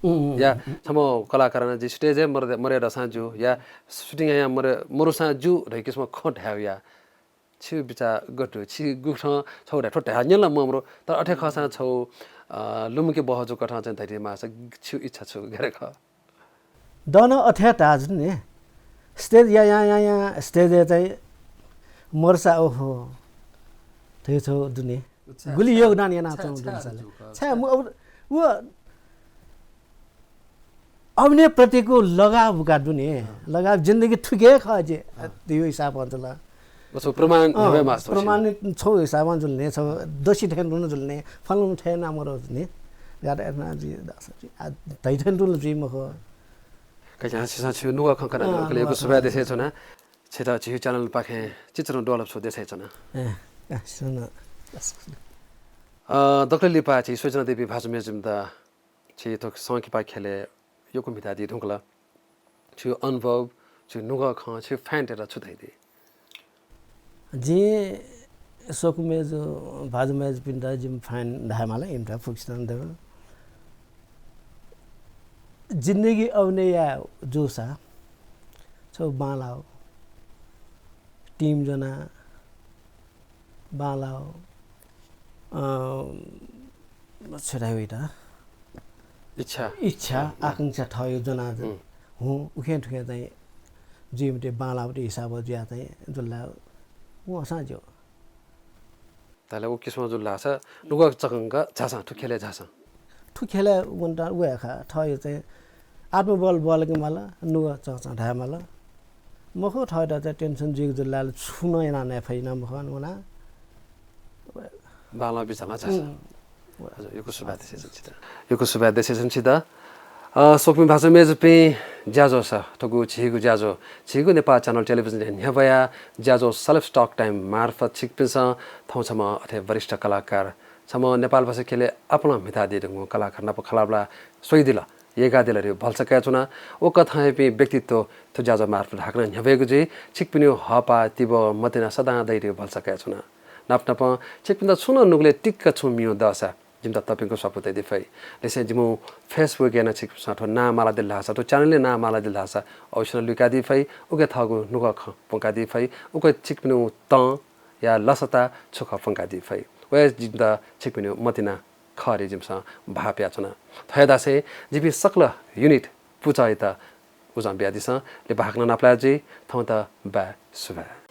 उम्, उम्, या उम्। छम्ह कलाकार नं जि stage-य् मर-, मरय् दःसां ज्यू, या shooting यायां मर-, मरुसां ज्यू धइगु किसिमं खँ धाये या। छिगु बिचाः गथे दु? छि गुकथं छगू धाये, थ्व धाये न्यन ला ममरु, तर अथे खःसां छगू, अ, लुमंके बहःजू कथं चाहिँ धयादी माःसा छिगु इच्छा छु, गथे खः? दन अथे धाःजु नि। Stage या, या, या, या, stage-य् चाहिँ मरुसा ओहो, थ्व छगू दु नि। अच्छा, गुलि अच्छा। योगदान यानाच्वंगु दु नि। छाय्, छाय्, व, व अभिनय प्रतिको लगाव का दु नि। अँ। लगाव जिन्दगी थुके खः जे, अँ। त्यो हिसाबं जुल। व छगू प्रमाण अँ, न्ह्यब्वये मास्ति प्रमाणित छगू हिसाबं जुल नि, छगू दोषी थें तुं जुल नि, फलाना थें नाम रोज नि। ज्यादा एतना जुइ, दस जुइ, आ, धइ थें तुं जुइ मखु। का झी छिसं छिगु नुगः खँ कनादिल, अँ, उकिं यक्व नुगः सुभाय् खँ। देछानाच्वना। छित झीगु channel पाखें चिचीधंगु डुलय् छु देछानाच्वना। ए, का, सुन। अ, दकलय् लिपा झी स्वयाच्वनादीपिं भाजु मेजुपिन्त झी थ्व संकिपा ख्यलय् यक्व म्हितादी धुंकल। छिगु अनुभव, छिगु नुगः खँ, छिगु fan-तय्त छु धयादी? जिं स्वकुमि मेजु, भाजु मेजुपिन्त जिमि fan धायेमाल, इमित फुक्कसितं दु। जिन्दगी अभिनय याये जूसा छगू बांलाःगु team ज्वनाः बांलाःगु, अ, छु धाइ वइत? इच्छा। इच्छा, हम्म। आकांक्षा थःगु ज्वनाः हम्म। हुँ, उखें थुखें चाहिँ जुइ मते, बांलाःगु हिसाबं जुयाः चाहिँ जुल ला वंसां ज्यू। धाःसा व किसिमं जुल धाःसा नुगः चकंक झासँ, थ्व ख्यलय् झासँ। थ्व ख्यलय् वनेत व हे खः, थःगु चाहिँ आत्मबल बल्के माल, नुगः चकचक धाये माल। मखु, थःत चाहिँ tension जुइगु जुल धाःसा छुं नं याना नये फइ नं मखु, वना। बांलाः बिचालं झासँ। उम्। हजुर, यक्व सुभाय् देछानाच्वना छित। यक्व सुभाय् देछानाच्वना छित। अ, स्वकुमि भाजु मेजुपिं, ज्याझ्वलय् थुगु झीगु ज्याझ्वः, झीगु नेपाल channel television-य् न्ह्यब्वया ज्याझ्वः Celebs Talk Time मार्फत छिकपिन्सं थौं छम्ह अथे वरिष्ठ कलाकार, छम्ह नेपालभाषा ख्यलय् आपालं म्हितादी धुंकूम्ह कलाकार नाप खँल्हाबल्हा स्वयादिल, यय्कादिल धइगु भलसा कयाच्वना। व कथंयापिं व्यक्तित्व थ्व ज्याझ्वः मार्फत हाकनं न्ह्यब्वयेगु जुइ। छिकपिनिगु हःपाः तिबः मतिना सदां दइ धइगु भलसा कयाच्वना। नाप नापं छिकपिन्त छुं नं नुगलय् टिक्क छुं मियु दःसा जिमित तप्यंक स्वापू तयादी फइ। लिसें जिमिगु Facebook-य् नं छिकपिन्सं थ्व नां मालादिल धाःसा, थ्व channel-य् नां मालादिल धाःसा अवश्य नं लुइकादी फइ। उके थःगु नुगः खँ प्वंकादी फइ। उके छिकपिनिगु तं या लसता छु खः प्वंकादी फइ। व हे जिमित छिकपिनिगु मतिना खः धइगु जिमिसं भाःपियाच्वना। थथे धासें जिपिं सकल unit पुचःयात उजं बियादिसँ। लिपा हाकनं नापलाये जुइ। थौंयात bye, सुभाय्।